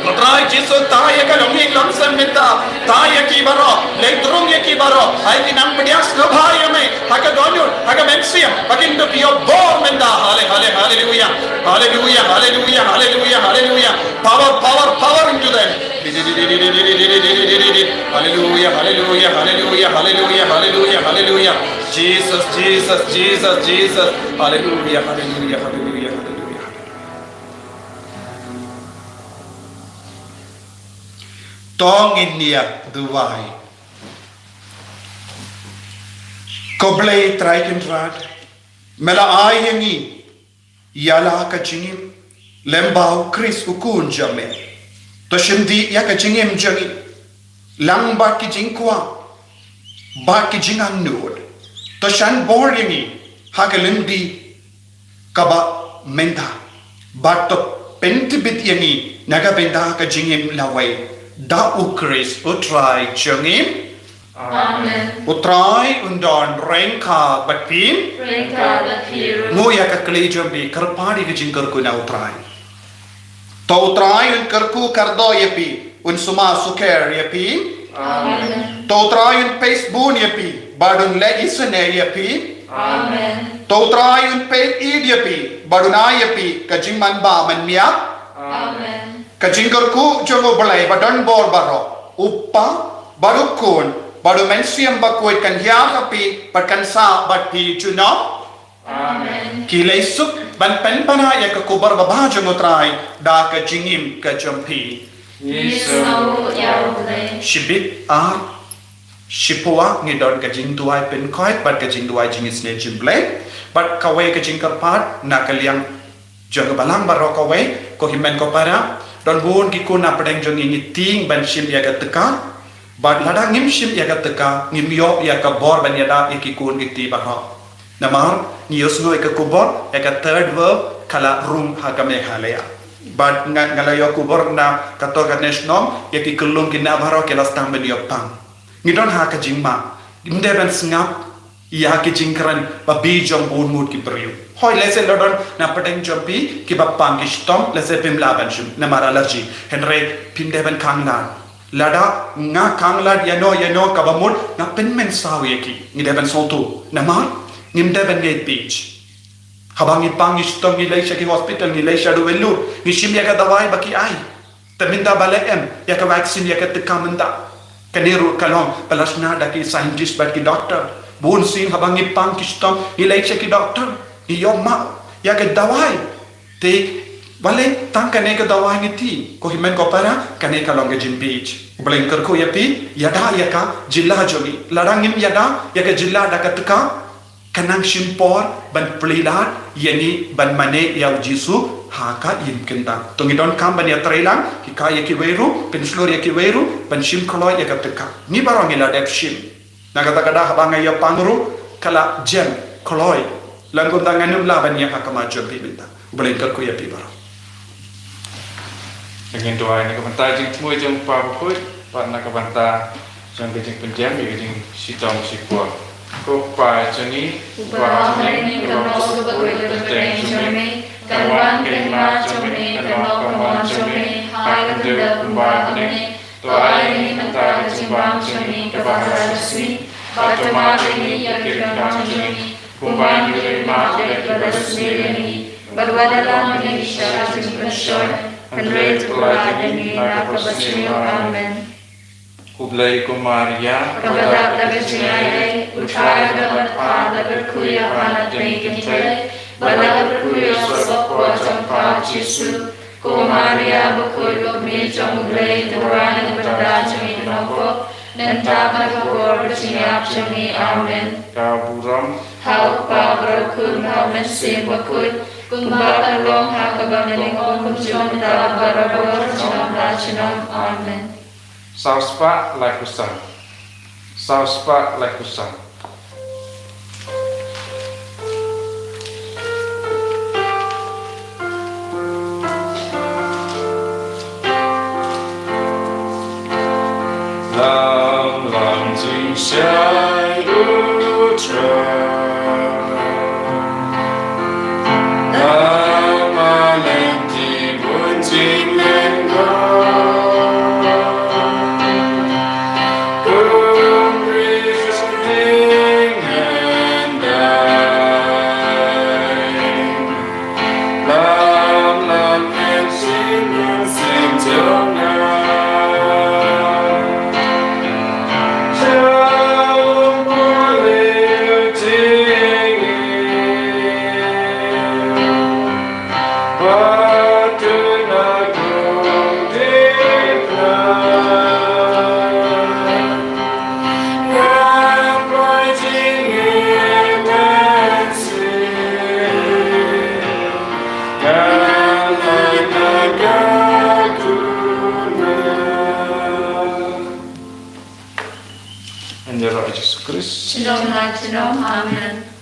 Ko Trai Jisu, tai ïa ka longïing longsem mynta, tai ïa ki baroh, leit rung ïa ki baroh, ai ki nang pdiang sngewbha ïa me ha ka dohnud, ha ka mynsiem, ba kin da pdiang bor mynta. Hale, hale, haleluia. Haleluia, haleluia, haleluia, haleluia. Power, power, power into them. Haleluia, haleluia, haleluia, haleluia, haleluia, haleluia, haleluia. Jesus, Jesus, Jesus, Jesus. Haleluia, haleluia, haleluia, haleluia. To ngin ïa duwai. Ko Blei Trai Kynrad, me la ai ïa ngi ïa la ka jingim, lem bad u Khrist u Khun jong me. To shim dih ïa ka jingim jong ngi, lang bad ki jingkwah bad ki jingangnud. To shan bor ïa ngi ha ka lynti kaba mynta, bad to pyntbit ïa ngi na ka bynta ka jingim lawei, da u Khrist u Trai jong ngi. Amen. U Trai un don ryngkat bad phi. Ryngkat bad phi ruh. Nguh ïa ka kli jong phi, kyrpad ïa ka jingkyrkhu na u Trai. To u Trai un kyrkhu kyrdoh ïa phi, un sumar sukher ïa phi. Amen. To u Trai un peit bun ïa phi, bad un leh isynei ïa phi. Amen. To u Trai un peit ïeit ïa phi, bad un ai ïa phi ka jingmanbah mynmiat. Amen. Ka jingkyrkhu jong u Blei ba don bor baroh, u Kpa, bad u Khun, bad u Mynsiem Bakhuid kan ïaid ha phi, bad kan sah bad phi junom. Amen. Ki leit suk ban pynpaw ïa ka khubor babha jong u Trai da ka jingim ka jong phi. Ngi sngewnguh ïa u Blei. Shibit ar shiphew ngi don ka jingduwai pynkoit bad ka jingduwai jingisynei jong u Blei. Bad kawei ka jingkyrpad na ka liang jong ka balang baroh kawei, ko hynmen ko para, don bun ki khun na pdeng jong ngi, ngi tieng ban shim ïa ka tyngka. Bad lada ngim shim ïa ka tyngka, ngim ïoh ïa ka bor ban ïada ïa ki khun ki kti baroh. Namar ngi ïohsngew ïa ka khubor, ïa ka third wave ka la rung ha ka Meghalaya. Bad nga, nga la ïoh khubor na kato ka nation, ïa ki khyllung ki na baroh ki la sdang ban ïoh pang. Ngi don ha ka jingma, ngim dei ban sngap ïa ki jingkren ba bun jong bun ngut ki briew. Hooid, lehse la don na pdeng jong phi kiba pang ki shitom, lehse phim lah ban shim namar allergy. Hynrei phim dei ban khanglad. Lada nga khanglad ïano ïano kaba mut, nga pynmynsaw ïa ki. Ngi dei ban sngewthuh. Namar ngim dei ban ngeit peit. Haba ngi pang ngi shitom, ngi leit sha ki hospital, ngi leit sha dawai lut, ngi shim ïa ka dawai ba ki ai. Te mynta ba la em ïa ka vaccine, ïa ka tyngka mynta, kane ruh ka long ba la shna da ki scientist bad ki doctor. Bun sien haba ngi pang ki shitom, ngi leit sha ki doctor, ngi ïoh map ïa ka dawai. Te balei tang kane ka dawai ngi tieng? Ko hynmen ko para, kane ka long ka jingpeit. U Blei un kyrkhu ïa phi, ïada ïa ka jylla jong ngi. Lada ngim ïada ïa ka jylla da ka tyngka, kan nang shim por ban plie lad ïa ngi ban mane ïa u Jisu ha ka ïing kynta. To ngi donkam ban ïatreilang, hikai ïa kiwei ruh, pynshlur ïa kiwei ruh, ban shim kloi ïa ka tyngka. Ngi baroh ngi la dep shim. Na kata ka daw haba nga ïa pang ruh, ka la jem kloi. Lada kumta ngan ym lah ban ïeng ha khmat jong phi mynta. U Blei un kyrkhu ïa phi baroh. Ngin duwai na ka bynta jingthmu jong u Kpa Bakhuid, bad na ka bynta jong ka jingpyndiang ïa ka jingshitom shipor. Ko Kpa jong ngi, uba ha bneng, ka long shuh bakhuid ka kyrteng jong me, kan wan ka hima jong me, kan long ka mon jong me ha ka khyndew kumba ha bneng. To ai ïa ngi mynta ka jingbam jong ngi kaba ha la ka sngi, bad to map ïa ngi ïa ki ryngkang jong ngi, kumba ngi ruh ngi map ïa kiba la sngewsih ïa ngi, bad wat ïalam ïa ngi sha ka jingpynshoi, hynrei to pynlait ïa ngi na kaba sniew. Amen. Khublei ko Maria, kaba dap da ka jingaiei, u Trai u don bad pha, la kyrkhu ïa pha na pdeng ki kynthei, bad la kyrkhu ïa u soh ka por jong pha u Jisu. Ko Maria bakhuid, ko Kmie jong u Blei, to wanrah ïa ngi na ka bynta jong ki nongpop, mynta bad ha ka por ka jingïap jong ngi. Amen. Ka burom ha u Kpa, bad ha u Khun bad Mynsiem Bakhuid, kumba ka long ha kaba nyngkong, kumjuh mynta, barabor, junom la junom. Amen. Saw spah laiphew san. Saw spah laiphew san. Lam lam jingshai u Trai. Lam lam jingshai u Trai. Kum ri jing and dai. Lam lam Mynsiem Bakhuid jong nga. Jong pule jing. Ba tu na kum dip na. Ngam poi jingim Mynsiem. Yn ïaroh Jisu Khrist. Junom la junom. Amen.